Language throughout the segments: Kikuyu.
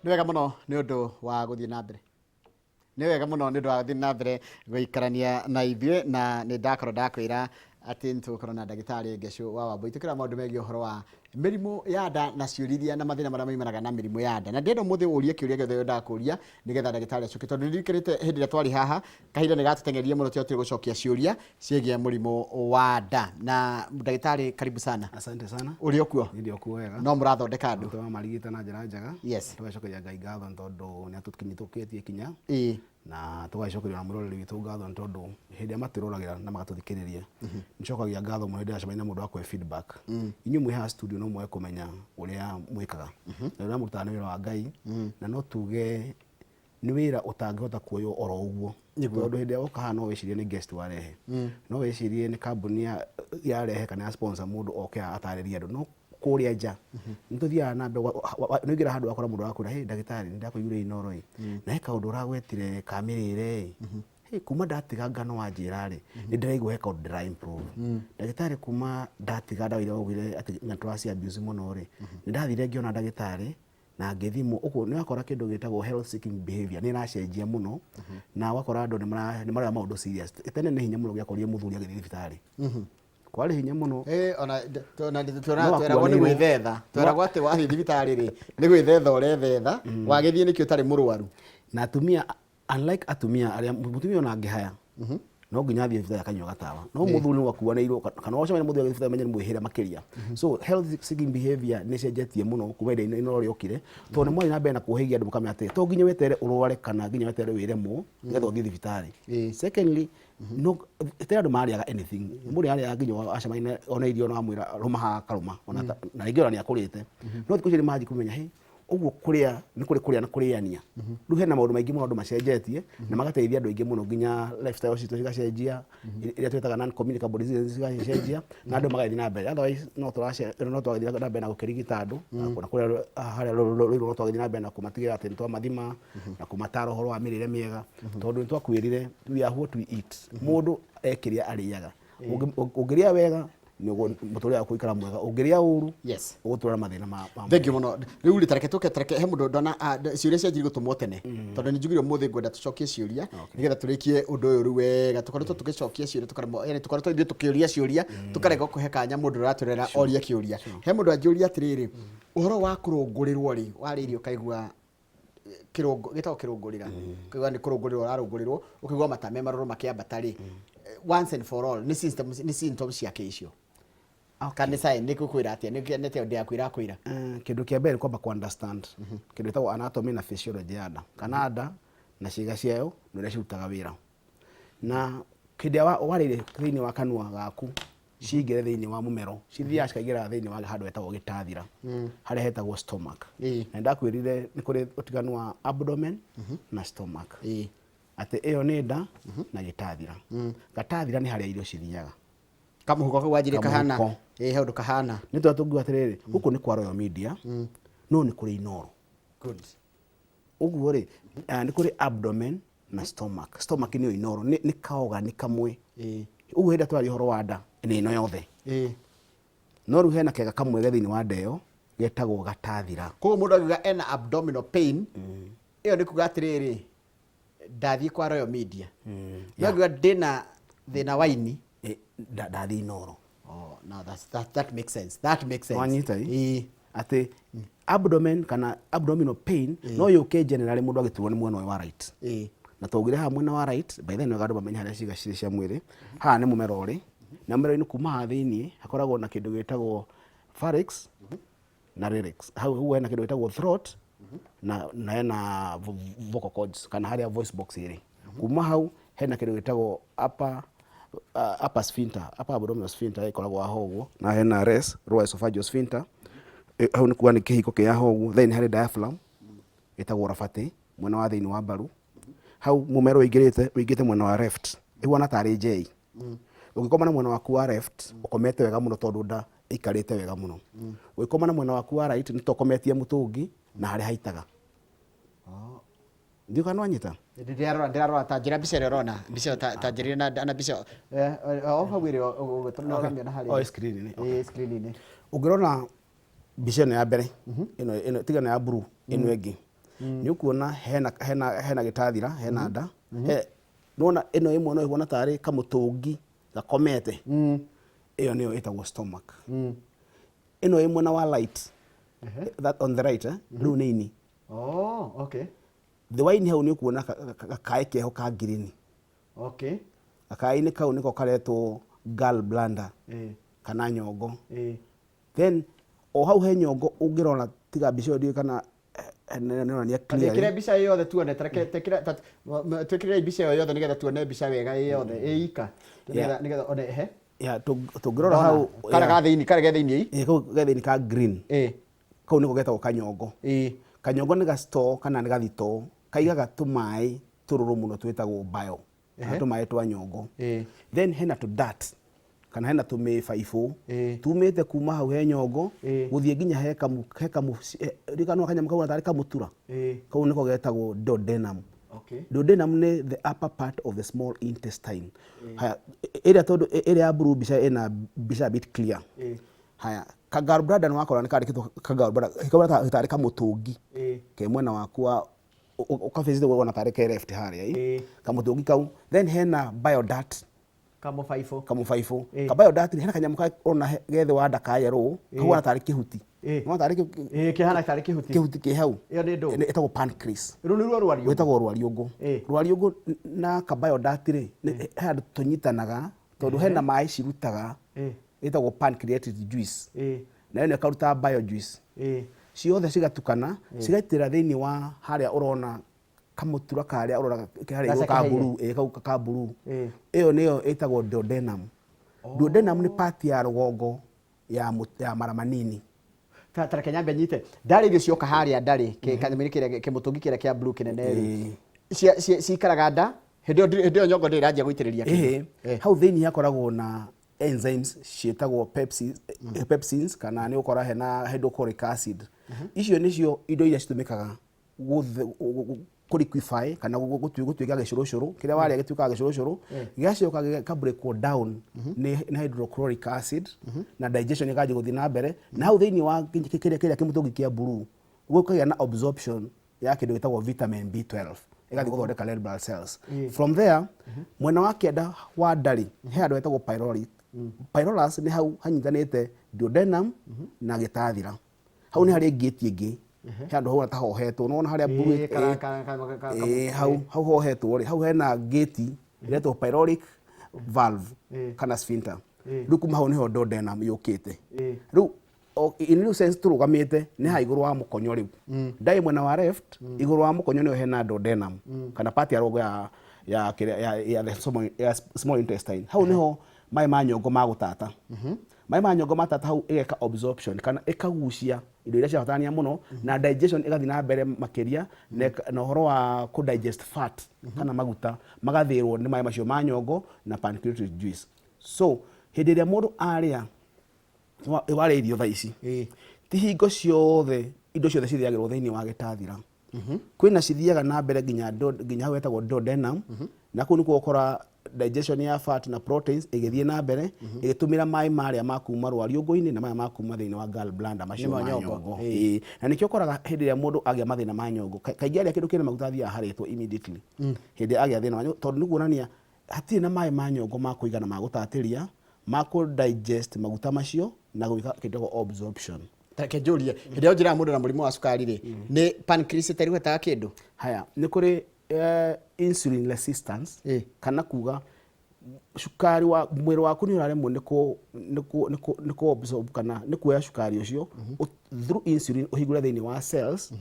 Nĩ wega mũno nĩ ũndũ wa gũthiĩ na mbere, nĩ wega mũno nĩ ũndũ wa gũthiĩ na mbere gũikarania na ithuĩ, na nĩ ndakorwo ndakwĩra atĩ nĩ tũgũkorwo na ndagĩtarĩ Ngecũ wa Wambui tũkĩrora maũndũ megiĩ ũhoro wa mĩrimũ ya nda na ciũria iria na mathĩna marĩa maimanaga na mĩrimũ ya nda. Na ndĩrenda ũmũthĩ ũrie kĩũria gĩothe wendaga kũria nĩgetha ndagĩtarĩ acoke, tondũ nĩndirikĩrĩte hĩndĩ ĩrĩa twarĩ haha kahinda nĩ gatũteng'eririe mũno, tũtiahotire gũcokia ciũria ciĩgiĩ mũrimũ wa nda. Na ndagĩtarĩ, karibu sana. Asante sana. Ũrĩ o kuo? Ndĩ o kuo wega. No mũrathondeka andũ? Tũramarigita na njĩra njega. Tũgacokeria Ngai ngatho nĩ tondũ nĩ atũkinyũkĩtie ikinya. Na tũgacokeria ona mwĩroreri witũ ngatho nĩ tondũ hĩndĩ ĩrĩa matwĩroragĩra na magatũthikĩrĩria, nĩcokagia ngatho mũno hĩndĩ ĩrĩa ndacemania na mũndũ wa kũhe feedback. Inyuĩ mwĩ haha studio no mwage kũmenya ũrĩa mwĩkaga. Na ũrĩa mũrutaga nĩ wĩra wa Ngai, na no tuge nĩ wĩra ũtangĩhota kuoywo oro ũguo. Tondũ hĩndĩ ĩrĩa woka haha no wĩcirie nĩ guest warehe. No wĩcirie nĩ kambuni yarehe kana ya sponsor mũndũ oke haha atarĩrie andũ. No kũrĩa nja nĩ tũthiaga na mbere, nĩ ũingĩra handũ wakora mũndũ arakwĩra, "Hey ndagĩtarĩ, nĩ ndakũiguire Inooro ĩ, na he kaũndũ ũragwetire ka mĩrĩre ĩ, hey kuma ndatiga ngano wanjĩra rĩ, nĩ ndĩraigua he kaũndũ ndĩra improve. Ndagĩtarĩ, kuma ndatiga ndawa iria waugire atĩ na tũraci abuse mũno rĩ, nĩ ndathire ngĩona ndagĩtarĩ na ngĩthimwo." Ũguo nĩ ũrakora kĩndũ gĩtagwo health seeking behavior nĩ ĩracenjia mũno, na ũgakora andũ nĩ maroya maũndũ serious. Tene nĩ hinya mũno ũngĩakorire mũthuri agĩthiĩ thibitarĩ. Kwarĩ hinya mũno. Ona ona tweragwo nĩ gwĩthetha, tweragwo atĩ wathiĩ thibitarĩ rĩ, nĩ gwĩthetha ũrethetha, wagĩthiĩ nĩkĩ ũtarĩ mũrwaru? Na atumia, unlike atumia arĩa mũtumia ona angĩhaya no nginya athiĩ thibitarĩ akanyua gatawa, no mũthuri nĩ wakuanĩirwo kana wacemania na mũthuri agĩthiĩ thibitarĩ menye nĩ mwĩhĩre makĩria. So health seeking behavior nĩ ĩcenjetie mũno kuma hĩndĩ ĩrĩa Inooro rĩokire, tondũ nĩ mwathiĩ na mbere na kũhĩgia andũ mũkamenya atĩ to nginya weterere ũrware kana nginya weterere wĩremwo nĩgetha ũthiĩ thibitarĩ. Secondly, no tene andũ marĩaga anything, mũndũ arĩaga nginya acemania ona irio na wamwĩra rũma haha akarũma, ona na rĩngĩ ona nĩ akũrĩte. No thikũ ici nĩ manji kũmenya hĩ ũguo kũrĩa nĩ kũrĩ kũrĩa na kũrĩania. Rĩu hena maũndũ maingĩ mũno andũ macenjetie na magateithia andũ aingĩ mũno, nginya lifestyle citũ cigacenjia, iria twĩtaga non communicable diseases cigacenjia na andũ magathiĩ na mbere. Otherwise no tũrace no twagĩthiĩ na mbere na gũkĩrigita andũ na kũrĩa harĩa rũirũ, no twagĩthiĩ na mbere na kũmatigĩrĩra atĩ nĩ twamathima na kũmatara ũhoro wa mĩrĩre mĩega, tondũ nĩ twakwĩrire we are what we eat. Mũndũ ekĩrĩa arĩaga. Ũngĩrĩa wega nĩ mũtũrĩre waku ũikara mwega, ũngĩrĩa ũru ũgũtũra na mathĩna ma Thank you mũno. Rĩu rĩ, tareke tũke, tareke he mũndũ ndona ciũria cianjirie gũtũmwo tene, tondũ nĩ njugire ũmũthĩ ngwenda tũcokie ciũria nĩgetha tũrĩkie ũndũ ũyũ rĩu wega. Tũkoretwo tũgĩcokia ciũria tũkaremwo, yani tũkoretwo ithuĩ tũkĩũria ciũria tũkarega kũhe kanya mũndũ ũratũrera orie kĩũria. He mũndũ anjũria atĩrĩrĩ, ũhoro wa kũrũngũrĩrwo rĩ, warĩa irio ũkaigua kĩrũngũ, gĩtagwo kĩrũngũrĩra, ũkaigua nĩ kũrũngũrĩrwo ũrarũngũrĩrwo, ũkaigua mata me marũrũ makĩambata rĩ, once and for all, nĩ symptoms, nĩ symptoms ciake icio kana nĩ sign? Nĩ gũkwĩra atĩa? Nĩ nĩ atĩa yaku ĩrakwĩra? Kĩndũ kĩa mbere nĩ kwamba ku understand kĩndũ gĩtagwo anatomy na physiology ya nda, kana nda na ciĩga ciayo na ũrĩa cirutaga wĩra. Na hĩndĩ ĩrĩa warĩire thĩinĩ wa kanua gaku cingĩre thĩinĩ wa mũmero, cithiaga cikaingĩra thĩinĩ wa handũ hetagwo gĩtathira, harĩa hetagwo stomach. Na ndakwĩrire nĩ kũrĩ ũtiganu wa abdomen na stomach, atĩ ĩyo nĩ nda na gĩtathira. Gatathira nĩ harĩa irio cithiaga. Kamũhuko kau wanjire kahana. Kamũhuko. Ĩ, he ũndũ kahana. Nĩ tũrĩa tũngiuga atĩrĩrĩ, gũkũ nĩ kwa Royal Media, no nĩ kũrĩ Inooro. Good. Ũguo rĩ, nĩ kũrĩ abdomen na stomach. Stomach nĩyo Inooro, nĩ kaogani kamwe. Ũguo hĩndĩ ĩrĩa tũraria ũhoro wa nda nĩ ĩno yothe. No rĩu hena kega kamwe ge thĩinĩ wa nda ĩyo getagwo gatathira. Koguo mũndũ angiuga ena abdominal pain, ĩyo nĩ kuga atĩrĩrĩ, ndathiĩ kwa Royal Media. No angiuga ndĩna thĩna wa ini, Ndathiĩ Inooro. Oh, now that makes sense. That makes sense. Wanyita ĩ? Atĩ abdomen kana abdominal pain no yũke generally mũndũ agĩturwo nĩ mwena ũyũ wa right. Na twaugire haha mwena wa right, by then wega andũ mamenye harĩa ciĩga cirĩ cia mwĩrĩ. Haha nĩ mũmero ũrĩ, na mũmero-inĩ kuma haha thĩiniĩ hakoragwo na kĩndũ gĩtagwo pharynx na larynx. Hau hau hena kĩndũ gĩtagwo throat na hena vocal cords kana harĩa voice box ĩrĩ. Kuma hau hena kĩndũ gĩtagwo upper sphincter, upper abdominal sphincter ĩkoragwo haha ũguo, na hena RES, lower esophageal sphincter. Hau nĩ kuga nĩ kĩhingo kĩ haha ũguo. Then harĩ diaphragm ĩtagwo rabatĩ mwena wa thĩinĩ wa mbaru. Hau mũmero ũingĩrĩte mwena wa left, ĩhuana tarĩ J. Ũngĩkoma na mwena waku wa left ũkomete wega mũno tondũ nda ĩikarĩte wega mũno. Ũngĩkoma na mwena waku wa right nĩ ta ũkometie mũtũngi na harĩa haitaga. Ndiũĩ kana nĩwanyita? Ndĩrarora, ta njĩra mbica ĩrĩa ũrona, mbica ĩyo, ta njĩrĩre na mbica ĩyo. O hau ĩrĩ no ũramĩona harĩa. O screen-inĩ. Ĩĩ, screen-inĩ. Ũngĩrora mbica ĩno ya mbere, ĩno ĩno tiga ĩno ya blue, ĩno ĩngĩ. Nĩ ũkuona hena gĩtathira, hena nda. Nĩwona ĩno ĩmwe no ĩhuana tarĩ kamũtũngi gakomete. Ĩyo nĩyo ĩtagwo stomach. Ĩno ĩ mwena wa light, that on the right, rĩu nĩ ini. Oh, okay. Thĩ wa ini hau nĩ ũkuona gakaĩ keho ka ngirini. Gakaĩ-inĩ kau nĩko karetwo gall bladder kana nyongo. Then o hau he nyongo ũngĩrora, tiga mbica ĩyo ndiũĩ kana nĩronania clearly. Ĩkĩre mbica ĩ yothe tuone, tareke twĩkĩrĩre mbica ĩyo yothe nĩgetha tuone mbica wega ĩ yothe ĩ ika. Nĩgetha one he. Yeah, tũngĩrora hau. Karĩa ga thĩinĩ, karĩa ge thĩinĩ. Ĩ, kau ge thĩinĩ ka green. Kau nĩko getagwo kanyongo. Kanyongo nĩ ga store kana nĩ gathitoo kaigaga tũmaĩ tũrũrũ mũno twĩtagwo bile kana tũmaĩ twa nyongo. Then hena tũ duct kana hena tũmĩbaibũ tumĩte kuma hau he nyongo gũthiĩ nginya he kamu he kamu ririkana kanyamũ kau tarĩ kamũtura. Kau nĩko getagwo duodenum. Duodenum nĩ the upper part of the small intestine. Haya, ĩrĩa tondũ ĩrĩa ya blue mbica ĩna mbica a bit clear. Haya, ka gallbladder nĩ wakora nĩ kandĩkĩtwo ka gallbladder, kahuana tarĩ kamũtũngi ke mwena waku wa ũkabĩcĩte wona tarĩ ke left harĩa ĩ. Kamũtũngi kau, then hena bile duct. Kamũbaibũ. Kamũbaibũ. Ka bile duct hena kanyamũ ũrona ge thĩ wa nda ka yellow, kahuana tarĩ kĩhuti. Nĩwona tarĩ Ĩ, kĩhana tarĩ kĩhuti. Kĩhuti kĩ hau. Ĩyo nĩ ndũ? Ĩtagwo pancreas. Rũu nĩruo rwariũngũ? Rwĩtagwo rwariũngũ. Rwariũngũ na ka bile duct rĩ, he handũ tũnyitanaga tondũ hena maĩ cirutaga ĩtagwo pancreatic juice. Nayo ĩno ĩkaruta bile juice. Ciothe cigatukana, cigaitĩra thĩinĩ wa harĩa ũrona kamũtura karĩa ũrona harĩa igũrũ ka blue, ĩ kau ka blue. Ĩyo nĩyo ĩtagwo duodenum. Duodenum nĩ part ya rũgongo ya mara manini. Ta reke nyambe nyite. Ndarĩ irio cioka harĩa ndarĩ, kanyamũ-inĩ kĩrĩa kĩmũtũngi kĩrĩa kĩa blue kĩnene rĩ. Cikaraga nda, hĩndĩ ĩyo nyongo ndĩrĩ ĩranjia gũitĩrĩria kĩndũ. Hau thĩinĩ hakoragwo na enzymes ciĩtagwo pepsins kana nĩ ũkora hena hydrochloric acid. Icio nĩcio indo iria citũmĩkaga kũ liquefy kana gũtuĩka gĩcũrũcũrũ kĩrĩa warĩa gĩtuĩkaga gĩcũrũcũrũ, gĩgacoka gĩka breakwo down nĩ hydrochloric acid na digestion ĩkanjia gũthiĩ na mbere. Na hau thĩinĩ wa kĩrĩa kĩmũtũngi kĩa blue gũkagĩa na absorption ya kĩndũ gĩtagwo vitamin B12 ĩgathiĩ gũthondeka red blood cells. From there, mwena wa kĩanda wa nda rĩ, he handũ hetagwo pylori. Pylorus nĩ hau hanyitanĩte duodenum na gĩtathira. Hau nĩ harĩ ngĩti ĩngĩ, he handũ hau ta hohetwo, nĩwona harĩa blue. Hau hohetwo rĩ, hau hena ngĩti ĩretwo pyloric valve kana sphincter. Rĩu kuma hau nĩho duodenum yũkĩte. Rĩu in real sense tũrũgamĩte nĩ haha igũrũ wa mũkonyo. Rĩu ndarĩ mwena wa left igũrũ wa mũkonyo nĩho hena duodenum kana part ya rũgongo ya kĩrĩa ya the small, ya small intestine. Hau nĩho maĩ ma nyongo magũtata. Maĩ ma nyongo matata hau ĩgeka absorption kana ĩkagucia indo iria ciabatarania mũno na digestion ĩgathiĩ na mbere makĩria na ũhoro wa kũ digest fat kana maguta magathĩrwo nĩ maĩ macio ma nyongo na pancreatic juice. So hĩndĩ ĩrĩa mũndũ arĩa warĩa irio thaa ici, ti hingo ciothe indo ciothe cithĩagĩrwo thĩinĩ wa gĩtathira. Kwĩna cithiaga na mbere nginya hau hetagwo duodenum, na kũu nĩkuo ũkora digestion ya fat na proteins ĩgĩthiĩ na mbere ĩgĩtũmĩra maĩ marĩa ma kuma rwariũngũ-inĩ na maya ma kuma thĩinĩ wa gall bladder macio Nĩ ma ma nyongo. nyongo. Ĩĩ. Na nĩkĩo ũkoraga hĩndĩ ĩrĩa mũndũ agĩa mathĩna ma nyongo, kaingĩ arĩa kĩndũ kĩna maguta athiaga harĩtwo immediately hĩndĩ ĩrĩa agĩa thĩna wa nyongo, tondũ nĩ kuonania hatirĩ na maĩ ma nyongo ma kũigana ma gũtatĩria ma kũ digest maguta macio na gwĩka kĩndũ gĩtagwo absorption. Reke njũrie, hĩndĩ ĩrĩa ũnjĩraga mũndũ na mũrimũ wa cukari rĩ, nĩ pancreas ĩtarutaga kĩndũ? Haya, nĩ kũrĩ insulin resistance kana kuga cukari wa mwĩrĩ waku nĩ ũraremwo nĩ kũ absorb kana nĩ kuoya cukari ũcio through insulin ũhingũre thĩinĩ wa cells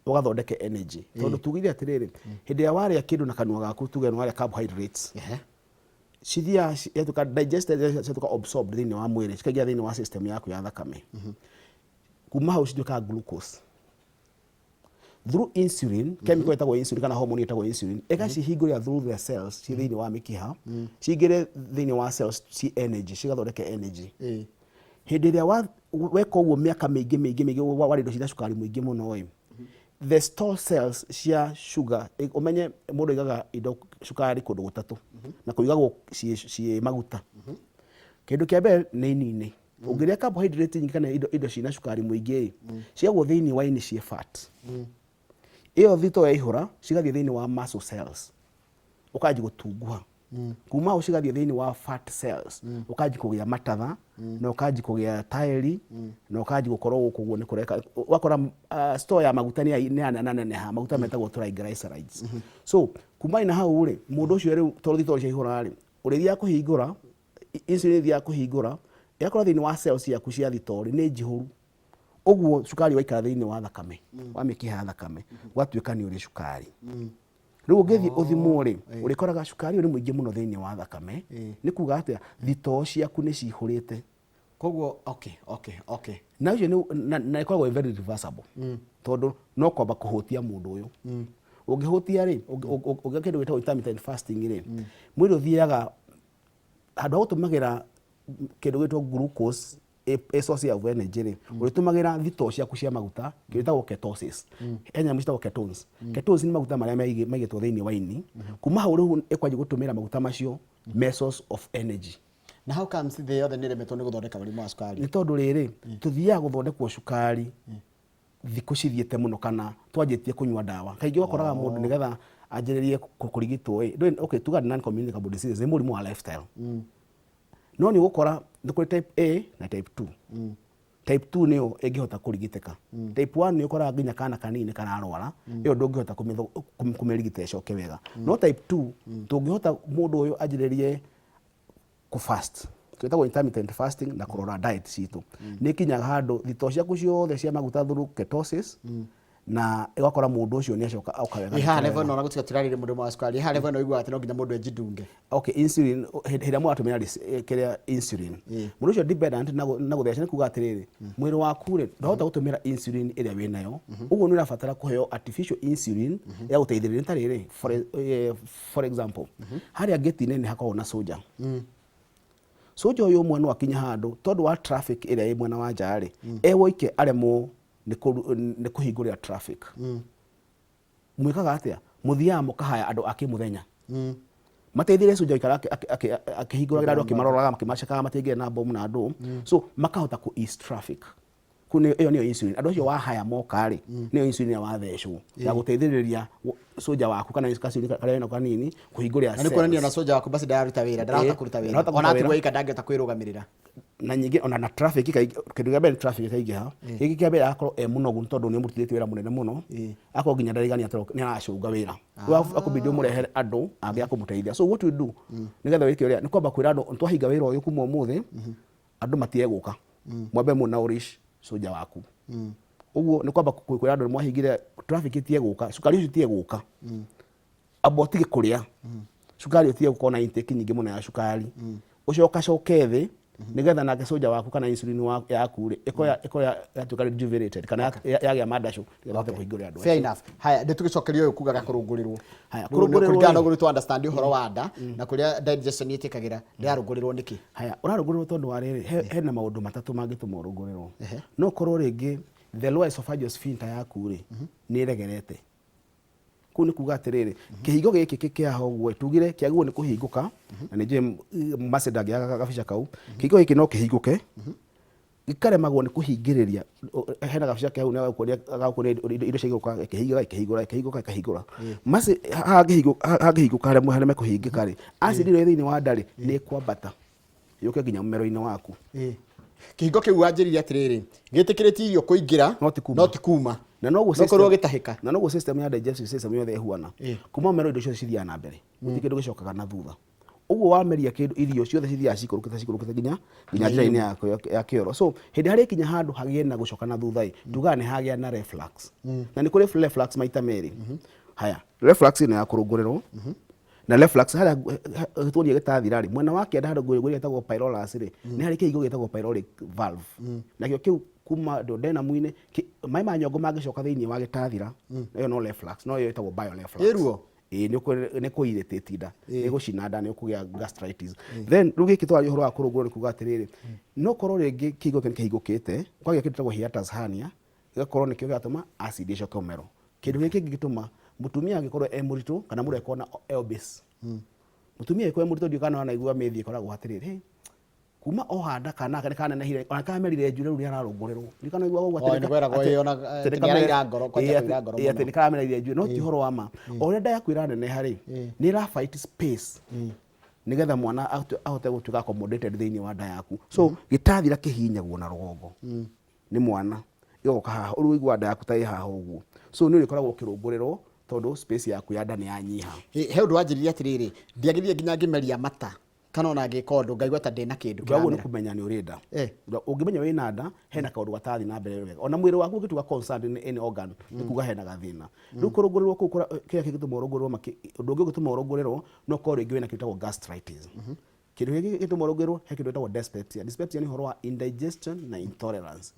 ũgathondeke energy. Tondũ tugire atĩrĩrĩ, hĩndĩ ĩrĩa warĩa kĩndũ na kanua gaku, tuge nĩ warĩa carbohydrates, cithiaga ciatuĩka digested, ciatuĩka absorbed thĩinĩ wa mwĩrĩ, cikaingĩra thĩinĩ wa system yaku ya thakame. Kuma hau cituĩkaga glucose through insulin, chemical ĩtagwo insulin kana hormone ĩtagwo insulin, ĩgacihingũrĩra through the cells ci thĩinĩ wa mĩkiha, cingĩre thĩinĩ wa cells ci energy, cigathondeke energy. Hĩndĩ ĩrĩa weka ũguo mĩaka mĩingĩ mĩingĩ mĩingĩ, warĩa indo cina cukari mũingĩ mũno ĩ, the store cells cia sugar, ũmenye mũndũ aigaga indo cukari kũndũ gũtatũ na kũigagwo ciĩ maguta. Kĩndũ kĩa mbere nĩ ini-inĩ. Ũngĩrĩa carbohydrate nyingĩ kana indo cina cukari mũingĩ ĩ, ciagwo thĩinĩ wa ini ciĩ fat. Ĩyo thitoo yaihũra cigathiĩ thĩinĩ wa muscle cells, ũkanji gũtunguha. Kuma hau cigathiĩ thĩinĩ wa fat cells, ũkanji kũgĩa matatha, na ũkanji kũgĩa taĩri, na ũkanji gũkorwo gũkũ ũguo nĩ kũreka ũgakora store ya maguta nĩ yanenaneneha, maguta metagwo triglycerides. So kumania na hau rĩ, mũndũ ũcio rĩu tondũ thitoo ciaihũra rĩ, ũrĩthiaga kũhingũra, insulin ĩthiaga kũhingũra, ĩgakorwo thĩinĩ wa cells ciaku cia thitoo rĩ, nĩ njihũru. Ũguo cukari waikara thĩinĩ wa thakame, wa mĩkiha ya thakame, ũgatuĩka nĩ ũrĩ cukari. Rĩu ũngĩthiĩ ũthimwo rĩ, ũrĩkoraga cukari ũyũ nĩ mũingĩ mũno thĩinĩ wa thakame. Nĩ kuga atĩa? Thitoo ciaku nĩ cihũrĩte. Koguo okay. Na ũcio nĩ na ĩkoragwo ĩ very reversible. Tondũ no kwamba kũhũtia mũndũ ũyũ. Ũngĩhũtia rĩ, ũngĩka kĩndũ gĩtagwo intermittent fasting rĩ, mwĩrĩ ũthiaga handũ ha gũtũmagĩra kĩndũ gĩtagwo glucose ĩ source of energy rĩ, ũrĩtũmagĩra thitoo ciaku cia maguta, kĩndũ gĩtagwo ketosis. He nyamũ ciĩtagwo ketones. Ketones nĩ maguta marĩa maigĩtwo thĩinĩ wa ini. Kuma hau rĩu ĩkwanjia gũtũmĩra maguta macio me source of energy. Na how comes thĩ yothe nĩ ĩremetwo nĩ gũthondeka mũrimũ wa cukari? Nĩ tondũ rĩrĩ, tũthiaga gũthondekwo cukari thikũ cithiĩte mũno kana twanjĩtie kũnyua ndawa. Kaingĩ ũgakoraga mũndũ nĩgetha anjĩrĩrie kũrigitwo ĩ, ndũĩ, okay, tuga non communicable diseases nĩ mũrimũ wa lifestyle. No nĩ ũgũkora nĩ kũrĩ type A na type 2. Type 2 nĩyo ĩngĩhota kũrigitĩka. Type 1 nĩ ũkoraga nginya kana kanini nĩ kararwara, ĩyo ndũngĩhota kũmĩrigita ĩcoke wega. No type 2 tũngĩhota mũndũ ũyũ anjĩrĩrie kũ fast, twĩtagwo intermittent fasting na kũrora diet citũ, nĩ ikinyaga handũ thitoo ciaku ciothe cia maguta through ketosis, na ĩgakora mũndũ ũcio nĩ acoka oka wega. Ĩ haha level ĩno ona gũtiga tũrarĩria mũrimũ wa cukari, ĩ haha level ĩno ũiguaga atĩ no nginya mũndũ ejidunge. Okay, insulin hĩndĩ ĩrĩa mũratũmĩra kĩrĩa insulin, mũndũ ũcio dependent na gũtheca, nĩ kuga atĩrĩrĩ, mwĩrĩ waku rĩ ndwahota gũtũmĩra insulin ĩrĩa wĩnayo, ũguo nĩ ũrabatara kũheo artificial insulin ya gũteithĩrĩria. Nĩ ta rĩrĩ, for example, harĩa ngĩti-inĩ nĩ hakoragwo na soja. Soja ũyũ ũmwe no akinye handũ tondũ wa traffic ĩrĩa ĩ mwena wa nja rĩ, e woike aremwo nĩ kũhingũrĩra traffic. Mwĩkaga atĩa? Mũthiaga mũkahaya andũ a kĩmũthenya mateithĩrĩrie soja gũikara akĩhingũragĩra andũ, akĩmaroraga, akĩmacekaga matiingĩre na bomu na andũ, so makahota kũ ease traffic. Kũu ĩyo nĩyo insulin. Andũ acio wahaya moka rĩ, nĩyo insulin ĩrĩa wathecwo ya gũteithĩrĩria soja waku kana kaculin karĩa wĩnako kanini kũhingũrĩra Na nĩ kuonania cells. Ona soja waku basi ndararuta wĩra, ndarahota kũruta wĩra. Ndarahota Ona kũruta atigwo wĩra. ika ndangĩhota kwĩrũgamĩrĩra. Na nyingĩ ona na traffic kĩndũ kĩa mbere nĩ traffic ĩkaingĩha. Gĩkĩ kĩa mbere agakorwo e mũnogu nĩ tondũ nĩ ũmũrutithĩtie wĩra mũnene mũno, akorwo nginya ndarigania tondũ nĩ aracũnga wĩra. Rĩu akũbidi ũmũrehere andũ angĩ a kũmũteithia. So what we do nĩgetha wĩke ũrĩa nĩ kwamba kwĩra andũ twahinga wĩra ũyũ kuma ũmũthĩ, andũ matige gũka, mwambe mũ nourish soja waku. Ũguo nĩ kwamba kwĩra andũ nĩ mwahingire traffic ĩtige gũka, cukari ũcio ũtige gũka, amba ũtige kũrĩa cukari, ũtige gũkorwo na intake nyingĩ mũno ya cukari, ũcokacoke thĩ nĩgetha nake soja waku kana insulin yaku rĩ ĩkorwo yatuĩka rejuvenated kana yagĩa mandacũ nĩgetha ũhote kũhingũrĩra andũ Fair acio. enough. Haya, nĩ tũgĩcokeria ũyũ kugaga kũrũngũrĩrwo. Haya, Rĩu nĩ kũrũngũrĩrwo kũringana na rĩ. ũguo tũ understand ũhoro wa nda na kũrĩa digestion ĩtĩkagĩra, ndĩrarũngũrĩrwo nĩkĩ? Haya, ũrarũngũrĩrwo tondũ wa rĩrĩ, hena maũndũ matatũ mangĩtũma ũrũngũrĩrwo. No ũkorwo rĩngĩ the lower esophageal sphincter yaku rĩ nĩ ĩregerete. Kũu nĩ kuga atĩrĩrĩ, kĩhingo gĩkĩ kĩkĩaha ũguo tugire kĩagĩrĩirwo nĩ kũhingũka, na nĩ njũĩ Mercy ndangĩaga gabica kau. Kĩhingo gĩkĩ no kĩhingũke gĩkaremagwo nĩ kũhingĩrĩria. Hena gabica ke hau nĩ gagũkuonia indo ciagĩrĩirwo ĩkĩhingũra, ĩkĩhingũra, ĩkĩhingũka, ĩkahingũra. Mercy hangĩhingũka harĩa mekũhingĩka rĩ, acid ĩrĩa ĩ thĩinĩ wa nda rĩ nĩ ĩkwambata yũke nginya mũmero-inĩ waku. Kĩhingo kĩu wanjĩrire atĩrĩrĩ, gĩtĩkĩrĩtie irio kũingĩra no ti kuma. No ti kuma. Na noguo No korwo gĩtahĩka. Na noguo system ya digestive system yothe ĩhuana. Kuma mũmero indo ciothe cithiaga na mbere, gũtirĩ kĩndũ gĩcokaga na thutha. Ũguo wameria kĩndũ, irio ciothe cithiaga cikũrũkĩte cikũrũkĩte nginya njĩra-inĩ yaku ya kĩoro. So hĩndĩ harĩa ikinya handũ hagĩe na gũcoka na thutha ĩ, tugaga nĩ hagĩa na reflux. Na nĩ kũrĩ reflux maita merĩ. Haya, reflux ĩno ya kũrũngũrĩrwo na reflux harĩa tuonie gĩtathira rĩ, mwena wa kĩanda handũ ngwĩrĩ gĩtagwo pylorus rĩ, nĩ harĩ kĩhingo gĩtagwo pyloric valve. Nakĩo kĩu kuma duodenum-inĩ maĩ ma nyongo mangĩcoka thĩinĩ wa gĩtathira, ĩyo no reflux, no ĩyo ĩtagwo bile reflux. Ĩ ruo? Ĩĩ, nĩ kũ irritate nda, nĩ gũcina nda, nĩ ũkũgĩa gastritis. Then rĩu gĩkĩ twaria ũhoro wa kũrũngũrwo nĩ kuga atĩrĩrĩ, no korwo rĩngĩ kĩhingo kĩu nĩ kĩhingũkĩte, kwagĩa kĩndũ gĩtagwo hiatus hernia, gĩgakorwo nĩkĩo kĩratũma acid ĩcoke mũmero. Kĩndũ gĩkĩ kĩngĩtũma mũtumia angĩkorwo e mũritũ kana mũndũ angĩkorwo na e obese. Mũtumia angĩkorwo e mũritũ, ndiũĩ kana wanaigua mĩthi ĩkoragwo atĩrĩrĩ, hey, Kuma o handa kana nĩ kanenehire, ona kamerire njuĩrĩ, rĩu nĩ ararũngũrĩrwo. Nĩ kana ũiguaga ũguo? Oi, nĩ kwĩragwo ĩ, ona, atĩ nĩ araira ngoro, kwanja kũira ngoro atĩ mũno. Nĩ karamerire njuĩrĩ, no ti ũhoro wa ma. O ũrĩa nda yaku ĩraneneha rĩ, nĩ ĩra fight space nĩgetha mwana ahote gũtuĩka accommodated thĩinĩ wa nda yaku. So gĩtathira kĩhihinyagwo na rũgongo nĩ mwana, ĩgoka haha ũrĩa ũiguaga nda yaku ta ĩ haha ũguo. So nĩ ũrĩkoragwo ũkĩrũngũrĩrwo tondũ space yaku ya nda nĩ yanyiha. He ũndũ wanjĩrire atĩrĩrĩ, ndiagĩthiĩ nginya ngĩmeria mata kana ona ngĩka ũndũ ngaigua ta ndĩna kĩndũ Ndwagwo nĩ kĩramera. Kũmenya nĩ ũrĩ nda. Ũngĩmenya wĩna nda, hena kaũndũ gatarathiĩ na mbere wega. Ona mwĩrĩ waku ũngĩtuĩka concerned in any organ, nĩ kuga hena gathĩna. Rĩu kũrũngũrĩrwo kũu, kĩrĩa kĩngĩtũma ũrũngũrĩrwo, ũndũ ũngĩ ũngĩtũma ũrũngũrĩrwo no ũkorwo rĩngĩ wĩna kĩndũ gĩtagwo gastritis. Kĩndũ kĩngĩ gĩtũma ũrũngũrĩrwo, he kĩndũ gĩtagwo dyspepsia. Dyspepsia nĩ ũhoro wa indigestion na intolerance.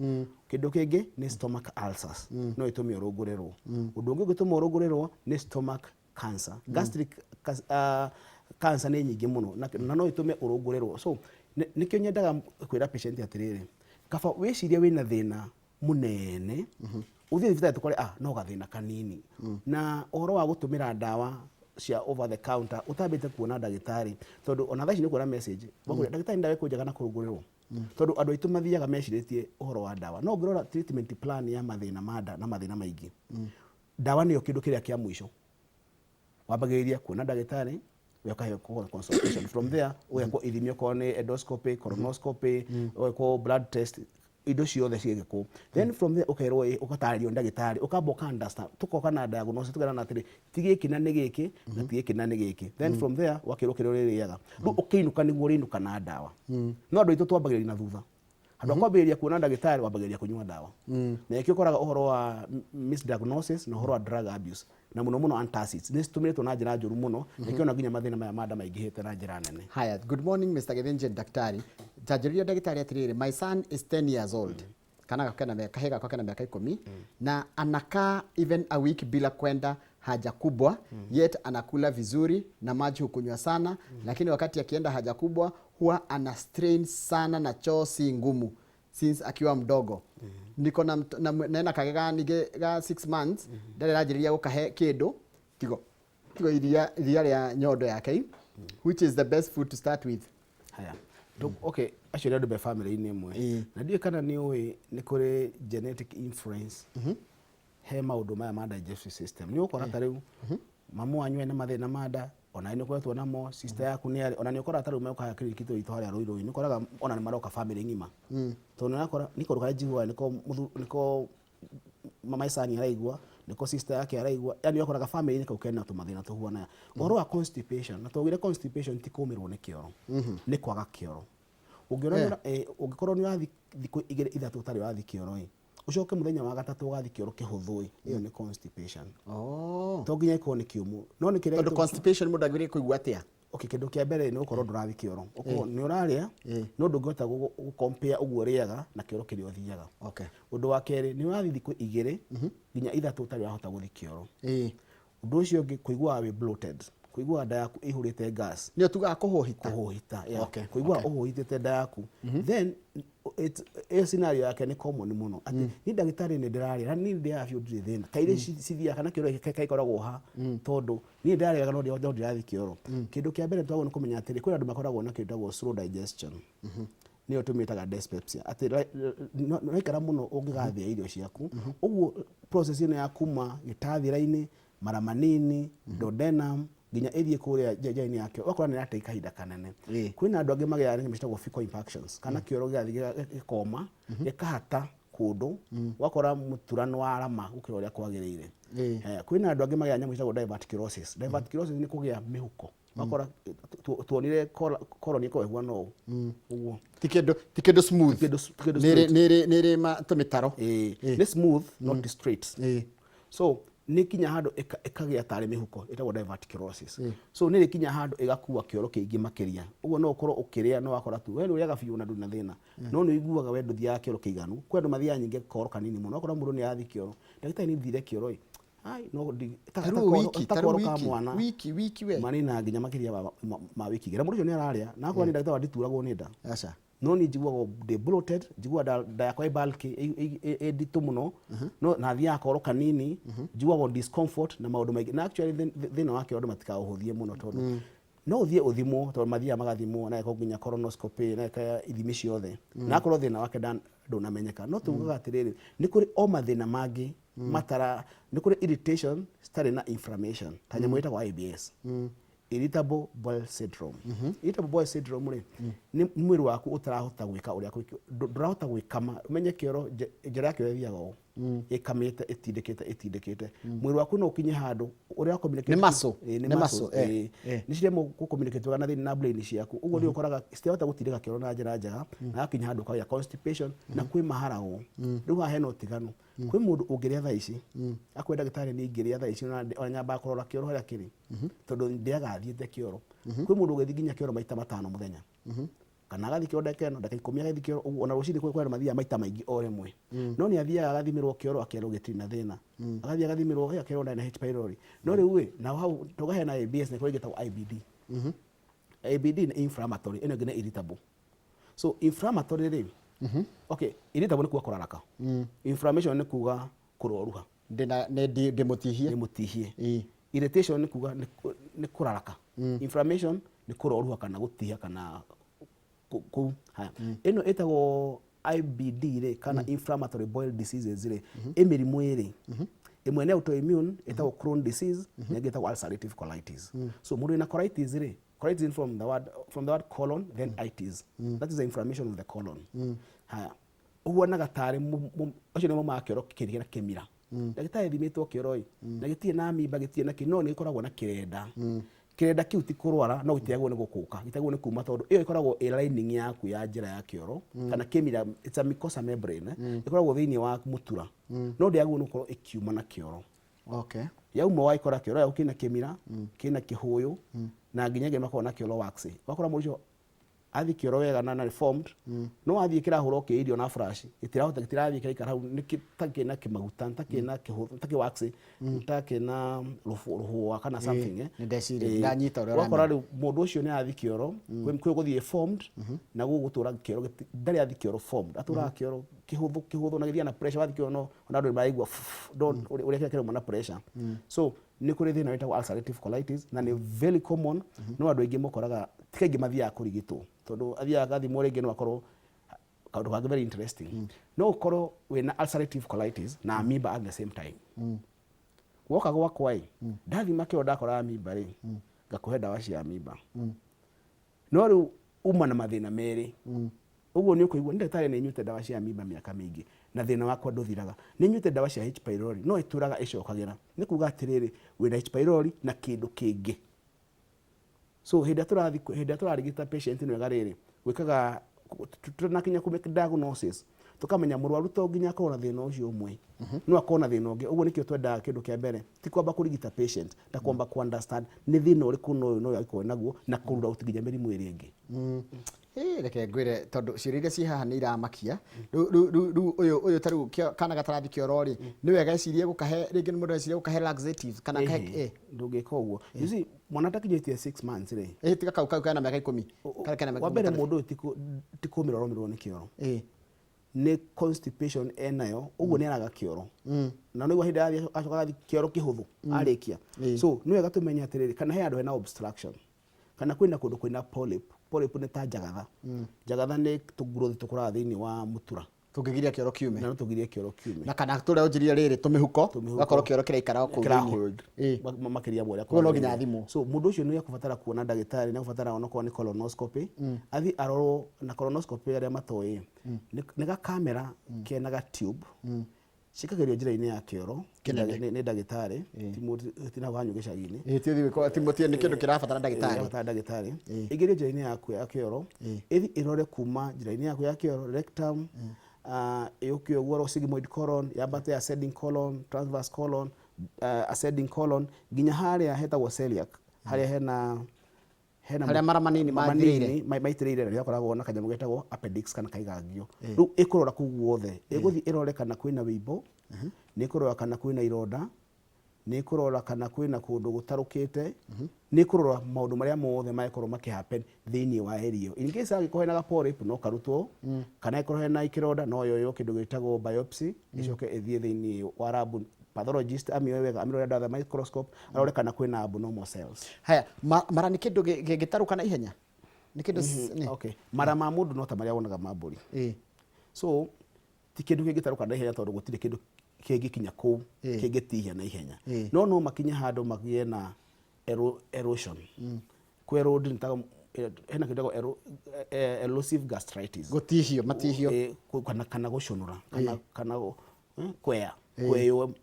Kĩndũ kĩngĩ nĩ stomach ulcers, no ĩtũme ũrũngũrĩrwo. Ũndũ ũngĩ ũngĩtũma ũrũngũrĩrwo nĩ stomach cancer. Gastric cancer nĩ nyingĩ mũno na no ĩtũme ũrũngũrĩrwo. So nĩkĩo nyendaga kwĩra patient atĩrĩrĩ, kaba wĩcirie wĩna thĩna mũnene, ũthiĩ thibitarĩ tũkore ah, no gathĩna kanini. Na ũhoro wa gũtũmĩra ndawa cia over the counter ũtambĩte kuona ndagĩtarĩ, tondũ ona thaa ici nĩ kuona message wakwĩra ndagĩtarĩ ndawa ĩkũnjaga na kũrũngũrĩrwo, tondũ andũ aitũ mathiaga mecirĩtie ũhoro wa ndawa. No ũngĩrora treatment plan ya mathĩna ma nda na mathĩna maingĩ, ndawa nĩyo kĩndũ kĩrĩa kĩa mũico. Wambagĩrĩria kuona ndagĩtarĩ, ũkaheo consultation, from there ũgekwo ithimi, okorwo nĩ endoscopy, colonoscopy, ũgekwo blood test, indo ciothe cigĩkwo. Then from there ũkerwo ĩ, ũgatarĩrio nĩ ndagĩtarĩ, ũkamba ũka understand, tũkoka na diagnosis, tũkerana atĩrĩ, ti gĩkĩ na nĩ gĩkĩ na ti gĩkĩ na nĩ gĩkĩ. Then from there ũgakĩrwo kĩrĩa ũrĩrĩaga. Rĩu ũkĩinũka nĩguo ũrĩinũka na ndawa. No andũ aitũ twambagĩrĩria na thutha. Handũ ha kwambĩrĩria kuona ndagĩtarĩ, wambagĩrĩria kũnyua ndawa. Na nĩkĩo ũkoraga ũhoro wa misdiagnosis na ũhoro wa drug abuse, na mũno mũno antacids, nĩ citũmĩrĩtwo na njĩra njũru mũno. Nĩkĩo ona nginya mathĩna maya ma nda maingĩhĩte na njĩra nene. Haya, good morning, Mr. Githinji and daktari. Njanjĩrĩria ndagĩtarĩ atĩrĩrĩ, my son is 10 years old. Kana gako kena miaka, kahĩĩ gakwa kena mĩaka 10 na anakaa even a week bila kwenda haja kubwa, yet anakula vizuri na maji hukunywa sana, lakini wakati akienda haja kubwa huwa ana strain sana na choo si ngumu since akiwa mdogo. Niko na, nena kage ga ningĩ ga 6 months, ndarĩ ranjĩrĩria gũkahe kĩndũ tigo iria rĩa nyondo yake. Which is the best food to start with? Haya. Okay, acio nĩ andũ me family-inĩ ĩmwe. Na ndiũĩ kana nĩ ũĩ nĩ kũrĩ genetic influence he maũndũ maya ma digestive system. Nĩ ũgũkora ta rĩu mamu wanyu ena mathĩna ma nda, ona nĩ ũkoretwo namo, sister yaku nĩ arĩ, ona nĩ ũkoraga ta rĩu moka haha kiriniki itũ harĩa Ruiru, nĩ ũkoraga ona nĩ maroka family ng'ima, tondũ nĩ ũrakora nĩ kaũndũ karĩa njiguaga nĩko nĩko my son araigua, nĩko sister yake araigua. Yani ũkoraga family-inĩ kau kena tũmathĩna tũhuanaga. Ũhoro wa constipation, na twaugire constipation ti kũmĩrwo nĩ kĩoro, nĩ kwaga kĩoro. Ũngĩona ũngĩkorwo nĩ ũrathi thikũ 2, 3 ũtarĩ ũrathi kĩoro ĩ, ũcoke mũthenya wa gatatũ ũgathi kĩoro kĩhũthũ ĩ, ĩyo nĩ constipation. To nginya ĩkorwo nĩ kĩũmũ, no nĩ kĩrĩa Tondũ constipation mũndũ agĩrĩire kũigua atĩa? Okay, kĩndũ kĩa mbere nĩ gũkorwo ndũrathi kĩoro. Ũkorwo nĩ ũrarĩa, no ndũngĩhota gũ compare ũguo ũrĩaga na kĩoro kĩrĩa ũthiaga. Ũndũ wa kerĩ, nĩ ũrathiĩ thikũ 2 nginya 3 ũtarĩ ũrahota gũthiĩ kĩoro. Ũndũ ũcio ũngĩ, kũiguaga wĩ bloated, kũiguaga nda yaku ĩihũrĩte gas. Nĩyo tugaga kũhũhita. Kũhũhita, yeah. Kũiguaga ũhũhitĩte nda yaku. Then ĩyo scenario yake nĩ common mũno, atĩ niĩ ndagĩtarĩ nĩ ndĩrarĩa na niĩ ndĩaga biũ, ndirĩ thĩna, kairĩ cithiaga kana kĩoro gĩkĩ gĩkoragwo ha, tondũ niĩ ndĩrarĩaga no ndirathiĩ kĩoro. Kĩndũ kĩa mbere twagĩrĩirwo nĩ kũmenya atĩrĩ, kwĩna andũ makoragwo na kĩndũ gĩtagwo slow digestion, nĩyo tũmĩtaga dyspepsia, atĩ waikara mũno ũngĩgathĩa irio ciaku ũguo, process ĩno ya kuma gĩtathĩra-inĩ, mara manini, duodenum, nginya ĩthiĩ kũrĩa njĩra-inĩ yakĩo, ũgakora nĩ ĩratake kahinda kanene. Kwĩna andũ angĩ magĩaga na kĩndũ gĩtagwo fecal impactions, kana kĩoro gĩgathiĩ gĩkoma gĩkahata kũndũ, ũgakora mũtura nĩ warama gũkĩra ũrĩa kwagĩrĩire. Kwĩna andũ angĩ magĩaga nyamũ ciĩtagwo diverticulosis. Diverticulosis nĩ kũgĩa mĩhuko, ũgakora tuonire colon ĩkoragwo ĩhuana ũũ ũguo. Ti kĩndũ smooth. Ti kĩndũ Nĩ straight. Nĩ rĩ tũmĩtaro. Nĩ smooth not straight. So nĩ kinya handũ ĩkagĩa tarĩ mĩhuko, ĩtagwo diverticulosis. So nĩ ĩkinya handũ ĩgakua kĩoro kĩingĩ makĩria. Ũguo no ũkorwo ũkĩrĩa, no wakora tu we nĩ ũrĩaga biũ na ndũrĩ na thĩna, no nĩ ũiguaga we ndũthiaga kĩoro kĩiganu. Kwĩ andũ mathiaga nyingĩ koro kanini mũno. Wakora mũndũ nĩ arathiĩ kĩoro, ndagĩtarĩ nĩ thire kĩoro ĩ, ai no Ta rĩu wiki, ta ta rĩu koro ka wiki, mwana wiki we. Manina nginya makĩria ma wiki 2, na mũndũ ũcio nĩ ararĩa na akorwo nĩ ndagĩtarĩ ndituragwo nĩ nda, Aca. No niĩ njiguaga ndĩ bloated, njiguaga nda yakwa ĩ bulky, ĩ nditũ mũno, no na thiaga koro kanini, njiguaga discomfort na maũndũ maingĩ. Na actually thĩna wa kĩoro andũ matikaũhũthie mũno, tondũ No ũthiĩ ũthimwo, tondũ mathiaga magathimwo na ĩko nginya colonoscopy na ĩka ithimi ciothe, na akorwo thĩna wake ndũnamenyeka. No tugaga atĩrĩrĩ, nĩ kũrĩ o mathĩna mangĩ matara, nĩ kũrĩ irritation citarĩ na inflammation, ta nyamũ ĩtagwo IBS, irritable bowel syndrome. Irritable bowel syndrome rĩ, nĩ mwĩrĩ waku ũtarahota gwĩka ũrĩa ndũrahota gwĩkama. Ũmenye kĩoro, njĩra ya kĩoro ĩthiaga ũũ ĩkamĩte, ĩtindĩkĩte, ĩtindĩkĩte. Mwĩrĩ waku no ũkinye handũ ũrĩa communicate. Nĩ muscle. Ĩĩ, nĩ Nĩ muscle, muscle, ĩĩ. Nĩ ciremwo gũ communicate wega na thĩinĩ na brain ciaku. Ũguo nĩ ũkoraga citirahota gũtindĩka kĩoro na njĩra njega, na gakinya handũ ũkagĩa constipation na kwĩ maharagwo. Rĩu haha hena ũtiganu. Kwĩ mũndũ ũngĩrĩa thaa ici akwĩra ndagĩtarĩ, niĩ ingĩrĩa thaa ici ona nyambaga kũrora kĩoro harĩa kĩrĩ, tondũ ndĩaga thiĩte kĩoro. Kwĩ mũndũ ũgĩthiĩ nginya kĩoro maita 5 mũthenya, kana agathiĩ kĩoro ndagĩka ĩno, ndagĩka 10 agathiĩ kĩoro ũguo. Ona rũcinĩ kwĩ andũ mathiaga maita maingĩ o rĩmwe. No nĩ athiaga agathimĩrwo kĩoro, akerwo gĩtirĩ na thĩna. Agathiĩ agathimĩrwo, akerwo ndarĩ na H pylori. No rĩu ĩ naho hau tũgahe na IBS, na kũrĩ ĩngĩ ĩtagwo IBD. IBD nĩ inflammatory, ĩno ĩngĩ nĩ irritable. So inflammatory rĩ, okay, irritable nĩ kuga kũraraka, inflammation nĩ kuga kũroruha. Ndĩna nĩ ndĩ mũtihie. Nĩ mũtihie. Irritation nĩ kuga nĩ kũraraka, inflammation nĩ kũroruha kana gũtiha kana kũu. Haya, ĩno ĩtagwo IBD rĩ, kana inflammatory bowel diseases rĩ, ĩ mĩrimũ ĩrĩ. Ĩmwe nĩ autoimmune, ĩtagwo Crohn disease, na ĩngĩ ĩtagwo ulcerative colitis. So mũndũ wĩna colitis rĩ, colitis is from the word colon, then itis, that is the inflammation of the colon. Haya, ũhuanaga tarĩ ũcio nĩ maumaga kĩoro kĩrĩa na kĩmira. Ndagĩtarĩ, thimĩtwo kĩoro ĩ na gĩtirĩ na mimba, gĩtirĩ na kĩ, no nĩ gĩkoragwo na kĩrenda. Kĩrenda kĩu ti kũrwara, no gĩtiagĩrĩirwo nĩ gũkũka, gĩtiagĩrĩirwo nĩ kuma, tondũ ĩyo ĩkoragwo ĩ lining yaku ya njĩra ya kĩoro kana kĩmira. It's a mucosa membrane, ĩkoragwo thĩinĩ wa mũtura, no ndĩagĩrĩirwo nĩ gũkorwo ĩkiuma na kĩoro. Yauma waikora kĩoro yaku kĩna kĩmira, kĩna kĩhũyũ, na nginya angĩ makoragwo na kĩoro wax. Wakora mũndũ ũcio athiĩ kĩoro wega na reformed, no athiĩ kĩrahũra kĩ irio na flash, gĩtirahota, gĩtirathiĩ, kĩraikara hau nĩ ta kĩna kĩmaguta, ta kĩna kĩhũthũ, ta kĩ wax, ta kĩna rũhũa kana something. Nĩ ndeciria, ndanyita ũrĩa Ũgakora rĩu mũndũ ũcio nĩ athiĩ kĩoro, kwĩ gũthiĩ formed na gũgũtũra kĩoro ndarĩ athiĩ kĩoro formed, atũraga kĩoro kĩhũthũ kĩhũthũ na gĩthiaga na pressure. Wathiĩ kĩoro no ona andũ nĩ maraigua ũrĩa kĩrĩa kĩrauma na pressure. So nĩ kũrĩ thĩna wĩtagwo ulcerative colitis, na nĩ very common, no andũ aingĩ mokoraga ti kaingĩ mathiaga kũrigitwo, tondũ athiaga agathimwo rĩngĩ no akorwo kaũndũ kangĩ very interesting. No ũkorwo wĩna ulcerative colitis na amoeba at the same time. Woka gwakwa ĩ, ndathima kĩoro ndakora amoeba rĩ, ngakũhe ndawa cia amoeba. No rĩu uma na mathĩna merĩ. Ũguo nĩ ũkũigua nĩ ndagĩtarĩ, nĩ nyuĩte ndawa cia amoeba mĩaka mĩingĩ na thĩna wakwa ndũthiraga. Nĩ nyuĩte ndawa cia H pylori no ĩtũraga ĩcokagĩra. Nĩ kuga atĩrĩrĩ, wĩna H pylori na kĩndũ kĩngĩ. So hĩndĩ ĩrĩa tũrathiĩ, hĩndĩ ĩrĩa tũrarigita patient nĩ wega rĩrĩ gwĩkaga tũnakinya kũ make diagnosis, tũkamenya mũrwaru to nginya akorwo na thĩna ũcio ũmwe, no akorwo na thĩna ũngĩ. Ũguo nĩkĩo twendaga kĩndũ kĩa mbere ti kwamba kũrigita patient, ta kwamba ku understand nĩ thĩna ũrĩkũ na ũyũ na ũyũ angĩkorwo naguo, na kũrura out nginya mĩrimũ ĩrĩa ĩngĩ. Ĩ, reke ngwĩre, tondũ ciũria iria ciĩ haha nĩ iramakia. Rĩu ũyũ ta rĩu kana gatarathi kĩoro rĩ, nĩ wega ecirie gũkahe rĩngĩ, nĩ mũndũ ecirie gũkahe laxatives kana kahe? Ĩhĩ, ndũngĩka ũguo. You see, mwana atakinyĩtie 6 months rĩ, Tiga kau kena mĩaka 10, karĩa kena mĩaka wa mbere 16. Mũndũ ũyũ ti kũmĩrwo aromĩrwo nĩ kĩoro, nĩ constipation enayo. Ũguo nĩ araga kĩoro na nĩguo hĩndĩ arathiĩ acoka agathiĩ kĩoro kĩhũthũ arĩkia. So nĩ wega tũmenye atĩrĩrĩ, kana he handũ hena obstruction, kana kwĩna kũndũ kwĩna polyp. Polyp nĩ ta njagatha. Njagatha nĩ tũngurothi tũkũraga thĩinĩ wa mũtura. Tũngĩgiria kĩoro kiume. Na no tũgirie kĩoro kiume. Na kana tũrĩa ũnjĩrire rĩrĩ tũmĩhuko. Tũmĩhuko. Gakorwo kĩoro kĩraikara o kũu thĩinĩ. Kĩrahold makĩria ma ũrĩa Koguo no kwagĩrĩire. nginya athimwo. So mũndũ ũcio nĩ ekũbatara kuona ndagĩtarĩ, nĩ ekũbatara onokorwo nĩ colonoscopy, athiĩ arorwo. Na colonoscopy, arĩa matoĩ, nĩ gakamera kena ga tube cikagĩrio njĩra-inĩ ya kĩoro. Kĩnene. Nĩ ndagĩtarĩ, ti nahau hanyu gĩcagi-inĩ. Ĩ, ti ũthiĩ ti mũtie nĩ kĩndũ kĩrabatara ndagĩtarĩ. Ĩrabatara ndagĩtarĩ. Ĩingĩrio njĩra-inĩ yaku ya kĩoro, ĩthiĩ ĩrore kuma njĩra-inĩ yaku ya kĩoro, rectum, ĩũke ũguo sigmoid colon, yambate ascending colon, transverse colon, ascending colon, nginya harĩa hetagwo celiac, harĩa hena Harĩa mara manini mathirĩire. Manini maitĩrĩire, na nĩhakoragwo na kanyamũ getagwo appendix kana kaigangio. Rĩu ĩkũrora kũu guothe. Ĩgũthiĩ ĩrore kana kwĩna wĩimbo, nĩ ĩkũrora kana kwĩna ironda, nĩ ĩkũrora kana kwĩna kũndũ gũtarũkĩte, nĩ ĩkũrora maũndũ marĩa mothe mangĩkorwo makĩ happen thĩinĩ wa area ĩyo. In case angĩkorwo hena ga polyp no karutwo, kana angĩkorwo hena kĩronda no yoywo kĩndũ gĩtagwo biopsy, ĩcoke ĩthiĩ thĩinĩ wa lab. Pathologist amĩoe wega, amĩrore under the microscope, arore kana kwĩna abnormal cells. Haya, mara nĩ kĩndũ gĩngĩtarũka na ihenya? Nĩ kĩndũ Okay, mara ma mũndũ no ta marĩa wonaga ma mbũri. So ti kĩndũ kĩngĩtarũka na ihenya tondũ gũtirĩ kĩndũ kĩngĩkinya kũu kĩngĩtihia na ihenya. No no makinye handũ magĩe na erosion. Kũ erode nĩ ta hena kĩndũ gĩtagwo erosive gastritis. Gũtihio, matihio. Kana gũcũnũra, kana kwea, kweywo,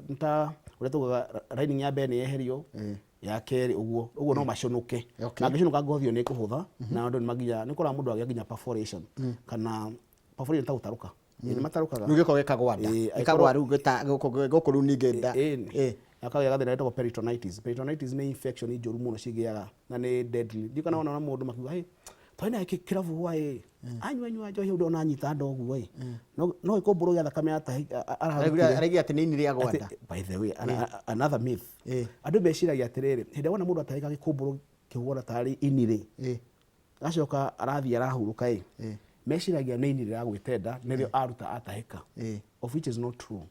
nĩ ta ũrĩa tugaga lining ya mbere nĩ yeherio, ya kerĩ ũguo, ũguo no macũnũke. Mangĩcũnũka ngothi ĩyo nĩ ĩkũhũtha na andũ nĩ magiaga, nĩ ũkoraga mũndũ agĩa nginya perforation kana perforation nĩ ta gũtarũka. Nĩ matarũkaga. Rĩu gĩko gĩkagwa nda. Gĩkagwa rĩu gũkũ rĩu ningĩ nda. Akagĩa gathĩna getagwo peritonitis. Peritonitis nĩ infection njũru mũno cigĩaga na nĩ deadly. Ndiũĩ kana wona mũndũ makiuga, hey, twarĩ nake kĩrabu hwaĩ, anyua nyua njohi ũndũ ona anyita nda ũguo ĩ. No no gĩkũmbũrũ gĩa thakame ararutire. Araigua atĩ nĩ ini rĩagwa nda. By the way, another myth. Andũ meciragia atĩrĩrĩ, hĩndĩ ĩrĩa wona mũndũ atahĩka gĩkũmbũrũ kĩhuana tarĩ ini rĩ, agacoka arathiĩ arahurũka ĩ, meciragia nĩ ini rĩragwĩte nda nĩrĩo aruta atahĩka. Of which is not true.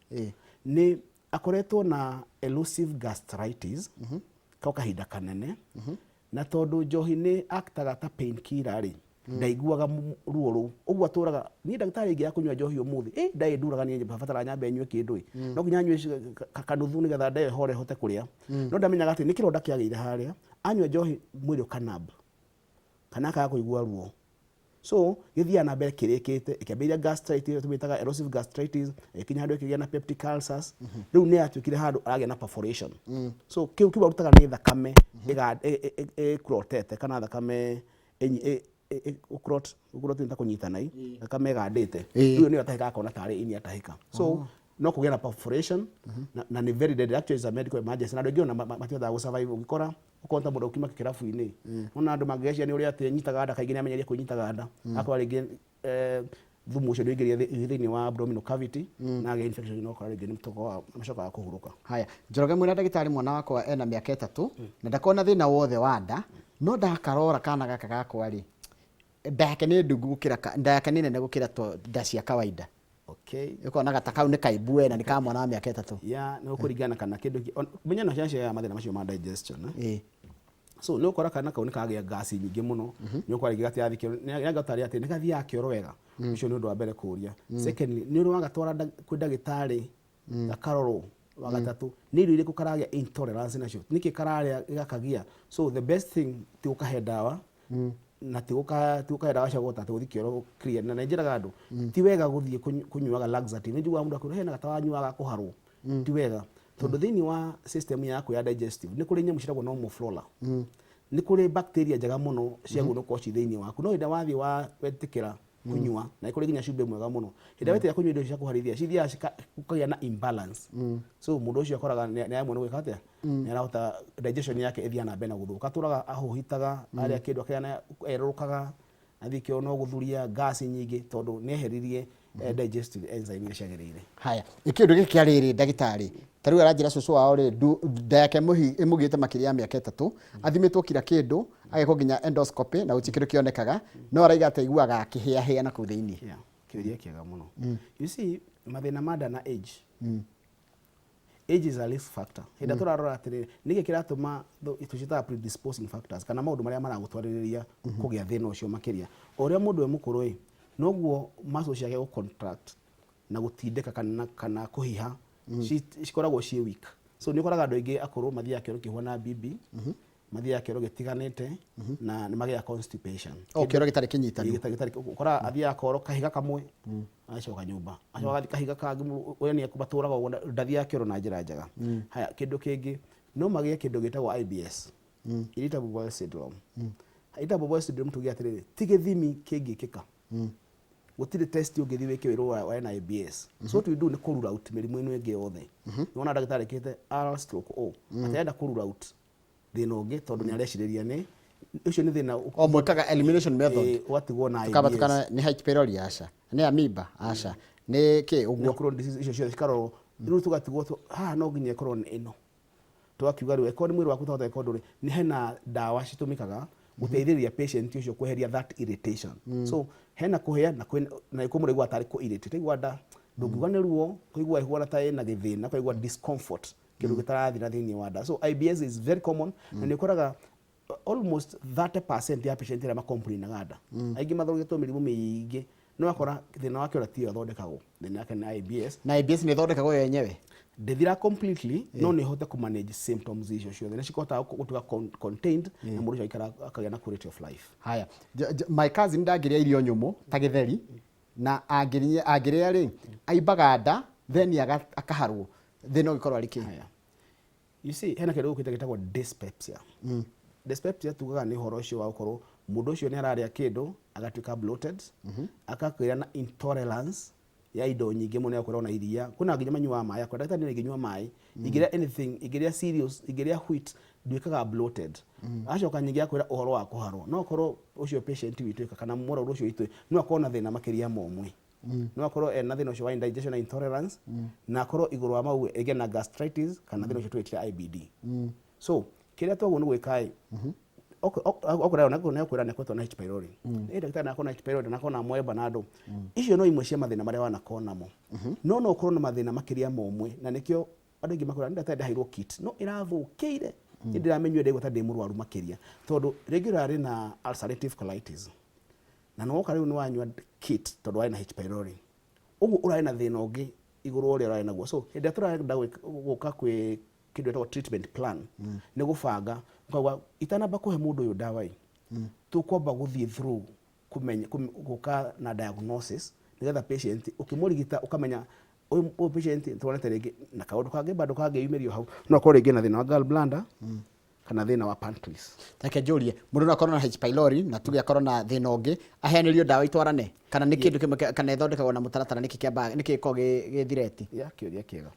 Nĩ akoretwo na erosive gastritis kwa kahinda kanene, na tondũ njohi nĩ actaga ta pain killer rĩ, ndaiguaga ruo rũu, ũguo atũraga niĩ ndagĩtarĩ ingĩaga kũnyua njohi ũmũthĩ nda ĩnduraga niĩ bataraga nyambe nyue kĩndũ ĩ, no nginya nyue kanuthu nĩgetha nda ĩyo ĩhore hote kũrĩa. No ndamenyaga atĩ nĩ kĩronda kĩagĩire harĩa, anyua njohi mwĩrĩ ũkanamb kana akaga kũigua ruo. So gĩthiaga na mbere kĩrĩkĩte, ĩkĩambĩrĩria gastritis ĩrĩa tũmĩtaga erosive gastritis, ĩgĩkinya handũ ĩkĩgĩa na peptic ulcers, rĩu nĩ yatuĩkire handũ aragĩa na perforation. So kĩu kĩu arutaga nĩ thakame ĩclotete kana thakame gũ clot nĩ ta kũnyitana ĩ, thakame ĩgandĩte. Rĩu nĩyo atahĩkaga akona tarĩ ini atahĩka. So no kũgĩa na perforation na nĩ very deadly, actually it's a medical emergency, na andũ aingĩ ona matihotaga gũ survive. Ũngĩkora okorwo ta mũndũ ũkiuma kĩrabu-inĩ, ona andũ mangĩgeciria nĩ ũrĩa atĩ nyitaga nda, kaingĩ nĩ amenyerie kwĩnyitaga nda, akora rĩngĩ thumu ũcio nĩ ũingĩrire thĩinĩ wa abdominal cavity na agĩa infection, no ũkora rĩngĩ nĩ macokaga kũhurũka. Haya, Njoroge mwĩna ndagĩtarĩ, mwana wakwa ena mĩaka 3 na ndakoragwo na thĩna wothe wa nda, no ndakarora kana gaka gakwa rĩ, nda yake nĩ ndungu gũkĩra, nda yake nĩ nene gũkĩra nda cia kawaida. Ũkona gata kau nĩ kaimbu we na nĩ ka mwana wa mĩaka 3. Ya, nĩ ũkũringana kana kĩndũ menya no ciana ciagaga mathĩna macio ma digestion, eh? So nĩ ũkora kana kau nĩ kagĩa gas nyingĩ mũno, nĩ ũkora rĩngĩ gatirathiĩ kĩoro, nĩ gatarĩ atĩ nĩ gathiaga kĩoro wega. Ũcio nĩ ũndũ wa mbere kũria. Secondly, nĩ ũrĩ wagatwara kwĩ ndagĩtarĩ gakarorwo? Wa gatatũ, nĩ irio irĩkũ karagĩa intolerance nacio, nĩkĩ kararĩa gĩgakagia? So the best thing ti gũkahe ndawa na ti gũkahe ndawa cia gũta atĩ gũthiĩ kĩoro clear. Na nĩ njĩraga andũ ti wega gũthiĩ kũnyuaga laxative. Nĩ njiguaga mũndũ akwĩra hena gatawa anyuaga kũharwo. Ti wega, tondũ thĩinĩ wa system yaku ya digestive nĩ kũrĩ nyamũ ciĩtagwo normal flora, nĩ kũrĩ bacteria njega mũno ciagĩrĩirwo gũkorwo ciĩ thĩinĩ waku. No hĩndĩ ĩrĩa wathiĩ wetĩkĩra kũnyua, na nĩ kũrĩ nginya cumbĩ mwega mũno, hĩndĩ ĩrĩa wetĩkĩra kũnyua indo cia kũharithia, cithiaga gũkagĩa na imbalance. So mũndũ ũcio akoraga nĩ aremwo nĩ gwĩka atĩa, nĩ arahota digestion yake ĩthiaga na mbere na gũthũka, atũraga ahũhitaga, arĩa kĩndũ akĩrĩa na erũrũkaga, athiĩ kĩoro no gũthuria gas nyingĩ, tondũ nĩ eheririe digestive enzyme iria ciagĩrĩire. Haya, kĩndũ gĩkĩ kĩa rĩrĩ ndagĩtarĩ, ta rĩu aranjĩra cũcũ wao rĩ, nda yake ĩmũgiĩte makĩria ya mĩaka 3, athimĩtwo kira kĩndũ, agekwo nginya endoscopy na gũtirĩ kĩndũ kĩonekaga, no araiga atĩ aiguaga akĩhĩahĩa na kũu thĩinĩ. Yeah, kĩũria kĩega mũno. You see, mathĩna ma nda na age. Age is a risk factor. Hĩndĩ ĩrĩa tũrarora atĩrĩrĩ, nĩkĩ kĩratũma tũciĩtaga predisposing factors, kana maũndũ marĩa maragũtwarĩrĩria kũgĩa thĩna ũcio makĩria. O ũrĩa mũndũ e mũkũrũ ĩ, noguo muscles ciake gũ contract na gũtindĩka kana kũhiha cikoragwo ciĩ weak. So nĩ ũkoraga andũ aingĩ akũrũ mathiaga kĩoro kĩhuana bibi, mathiaga kĩoro gĩtiganĩte na nĩ magĩaga constipation. O kĩoro gĩtarĩ kĩnyitanu. Gĩtarĩ ũkoraga athiaga koro kahiga kamwe, agacoka nyũmba, acoka agathiĩ kahiga kangĩ, yani matũraga ũguo, ndathiaga kĩoro na njĩra njega. Haya, kĩndũ kĩngĩ no magĩe kĩndũ gĩtagwo IBS, irritable bowel syndrome. Irritable bowel syndrome tuge atĩrĩrĩ, ti gĩthimi kĩngĩkĩka, gũtirĩ test ũngĩthiĩ wĩke wĩrwo wena IBS. So what we do nĩ kũ rule out mĩrimũ ĩno ĩngĩ yothe. Nĩwona ndagĩtarĩ ekĩte R stroke O, atĩ arenda kũ rule out thĩna ũngĩ, tondũ nĩ arecirĩria nĩ ũcio nĩ thĩna. O mwĩkaga elimination method. Ũgatigwo na Tukamba IBS. Tukana nĩ H pylori? Aca. Nĩ amoeba? Aca. Nĩ kĩ nĩ ũguo? Crohn disease, icio ciothe cikarorwo. Rĩu tũgatigwo haha no nginya ĩkorwo nĩ ĩno. Tũgakiuga rĩu ĩkorwo nĩ mwĩrĩ waku ũtahota gwĩka ũndũ rĩ, nĩ hena ndawa citũmĩkaga gũteithĩrĩria patient ũcio kweheria that irritation. So hena kũhĩa na kwĩna na kũmũraigua tarĩ kũ irritate, aigua nda Ndũngiuga nĩ ruo, kũigua ĩhuana ta ĩna gĩthĩna, kũigua discomfort, kĩndũ gĩtarathira thĩinĩ wa nda. So IBS is very common, na nĩ ũkoraga almost 30% ya patient arĩa macomplainaga nda, aingĩ mathondeketwo mĩrimũ mĩingĩ, no akora thĩna wake ũrĩa tiyo athondekagwo, thĩna wake nĩ IBS. Na IBS nĩ ĩthondekagwo yo yenyewe? Ndĩthira completely, no nĩ ĩhote kũ manage symptoms icio ciothe, nĩ cikũhota gũtuĩka contained, na mũndũ ũcio aikara akagĩa na quality of life. Haya, my cousin ndangĩrĩa irio nyũmũ ta gĩtheri, na angĩrĩa rĩ, aimbaga nda, then akaharwo. Thĩna ũngĩkorwo arĩ kĩ? Haya. You see, hena kĩndũ gũkĩte gĩtagwo dyspepsia. Dyspepsia tugaga nĩ ũhoro ũcio wa gũkorwo mũndũ ũcio nĩ ararĩa kĩndũ agatuĩka bloated, akakwĩra na intolerance ya indo nyingĩ mũno, yakwĩra ona iria kwĩna nginya manyuaga maĩ, akwĩra, "Ndagĩtarĩ, niĩ ingĩnyua maĩ, ingĩrĩa anything, ingĩrĩa cereals, ingĩrĩa wheat, nduĩkaga bloated." Acoka nyingĩ akwĩra ũhoro wa kũharwo. No akorwo ũcio patient witũ kana mũrwaru ũcio witũ no akorwo na thĩna makĩria ma ũmwe. No akorwo ena thĩna ũcio wa indigestion na intolerance, na akorwo igũrũ wa mau ĩgĩe na gastritis kana thĩna ũcio twĩtire IBD. So kĩrĩa twagwo nĩ gwĩka ĩ, okorwo nĩ akwĩra nĩ akoretwo na H pylori, ĩ ndagĩtarĩ, nakorwo na H pylori, nakorwo na mwemba na andũ icio, no imwe cia mathĩna marĩa wanakorwo namo. No ũkorwo na mathĩna makĩria ma ũmwe, na nĩkĩo andũ aingĩ makwĩra, "Ndagĩtarĩ, ndaheirwo kit no ĩrathũkĩire, niĩ ndĩramĩnyua, ndĩraigua ta ndĩ mũrwaru makĩria," tondũ rĩngĩ ũrarĩ na ulcerative colitis, na nĩwoka rĩu nĩwanyua kit tondũ warĩ na H pylori, ũguo ũrarĩ na thĩna ũngĩ igũrũ wa ũrĩa ũrarĩ naguo. So hĩndĩ ĩrĩa tũrenda gũka kwĩ kĩndũ gĩtagwo treatment plan, nĩ gũbanga ũkauga itanamba kũhe mũndũ ũyũ ndawa ĩ, tũkwamba gũthiĩ through kũmenya gũka na diagnosis, nĩgetha patient ũkĩmũrigita ũkamenya ũyũ patient tuonete rĩngĩ na kaũndũ kangĩ bado kangĩyumĩrio hau, no akorwo rĩngĩ na thĩna wa gallbladder kana thĩna wa pancreas. Reke njũrie, mũndũ no akorwo na H pylori na tuge akorwo na thĩna ũngĩ, aheanĩrio ndawa itwarane, kana nĩ kĩndũ kĩmwe kana ĩthondekagwo na mũtaratara? Nĩkĩ kĩambaga, nĩkĩ gĩkoragwo gĩ thireti? Ya kĩũria kĩega.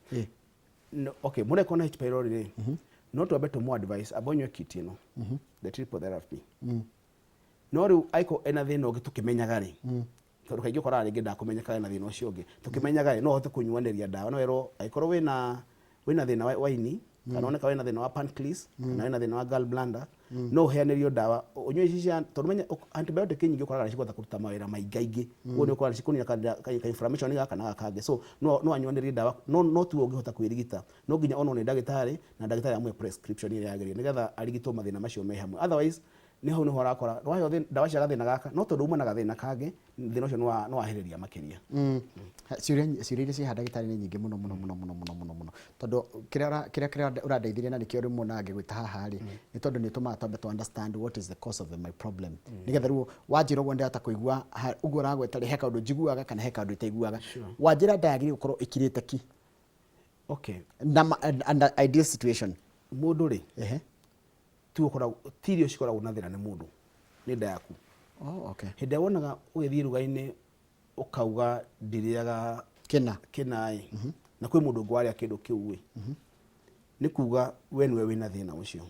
No, okay, mũndũ akorwo na H pylori rĩ, no twambe tũmũ advice ambe ũnyue kit ĩno, the triple therapy. No rĩu angĩkorwo ena thĩna ũngĩ tũkĩmenyaga rĩ, tondũ kaingĩ ũkoraga rĩngĩ ndakũmenyekaga ena thĩna ũcio ũngĩ, tũkĩmenyaga rĩ, no ũhote kũnyuanĩria ndawa. No erwo angĩkorwo wĩna thĩna wa ini, kana oneka wĩna thĩna wa pancreas, kana wĩna thĩna wa gallbladder, no ũheanĩrio ndawa ũnyue ici cia, tondũ menye antibiotic nyingĩ ũkoraga nĩ cikũhota kũruta mawĩra maingaingĩ, ũguo nĩ ũkoraga nĩ cikũnina ka inflammation gaka na gaka kangĩ. So no anyuanĩrie ndawa, no tiwe ũngĩhota kwĩrigita, no nginya onwo nĩ ndagĩtarĩ, na ndagĩtarĩ amũhe prescription ĩrĩa yagĩrĩire nĩgetha arigitwo mathĩna macio me hamwe. Otherwise nĩ hau nĩho ũrakora waheo ndawa cia gathĩna gaka, no tondũ uma na gathĩna kangĩ, thĩna ũcio nĩ wahĩrĩria makĩria. Ciũria iria ciĩ haha, ndagĩtarĩ, nĩ nyingĩ mũno mũno mũno mũno mũno mũno mũno, tondũ kĩrĩa ũrandeithirie na nĩkĩo rĩmwe na ngĩgwĩta haha rĩ, nĩ tondũ nĩ ũtũmaga twambe to understand what is the cause of my problem, nĩgetha rĩu wanjĩra ũguo ndĩrahota kũigua ũguo ũragweta rĩ, he kaũndũ njiguaga kana he kaũndũ itaiguaga. Wanjĩra nda yagĩrĩire gũkorwo ĩkirĩte ki na under ideal situation. Mũndũ rĩ, ti ũkoragwo, ti irio cikoragwo na thĩna, nĩ mũndũ, nĩ nda yaku. Oh, okay. Hĩndĩ ĩrĩa wonaga ũgĩthiĩ iruga-inĩ ũkauga ndirĩaga kĩna, kĩna ĩ, na kwĩ mũndũ ũngĩ warĩa kĩndũ kĩu ĩ, nĩ kuga we nĩwe wĩna thĩna ũcio.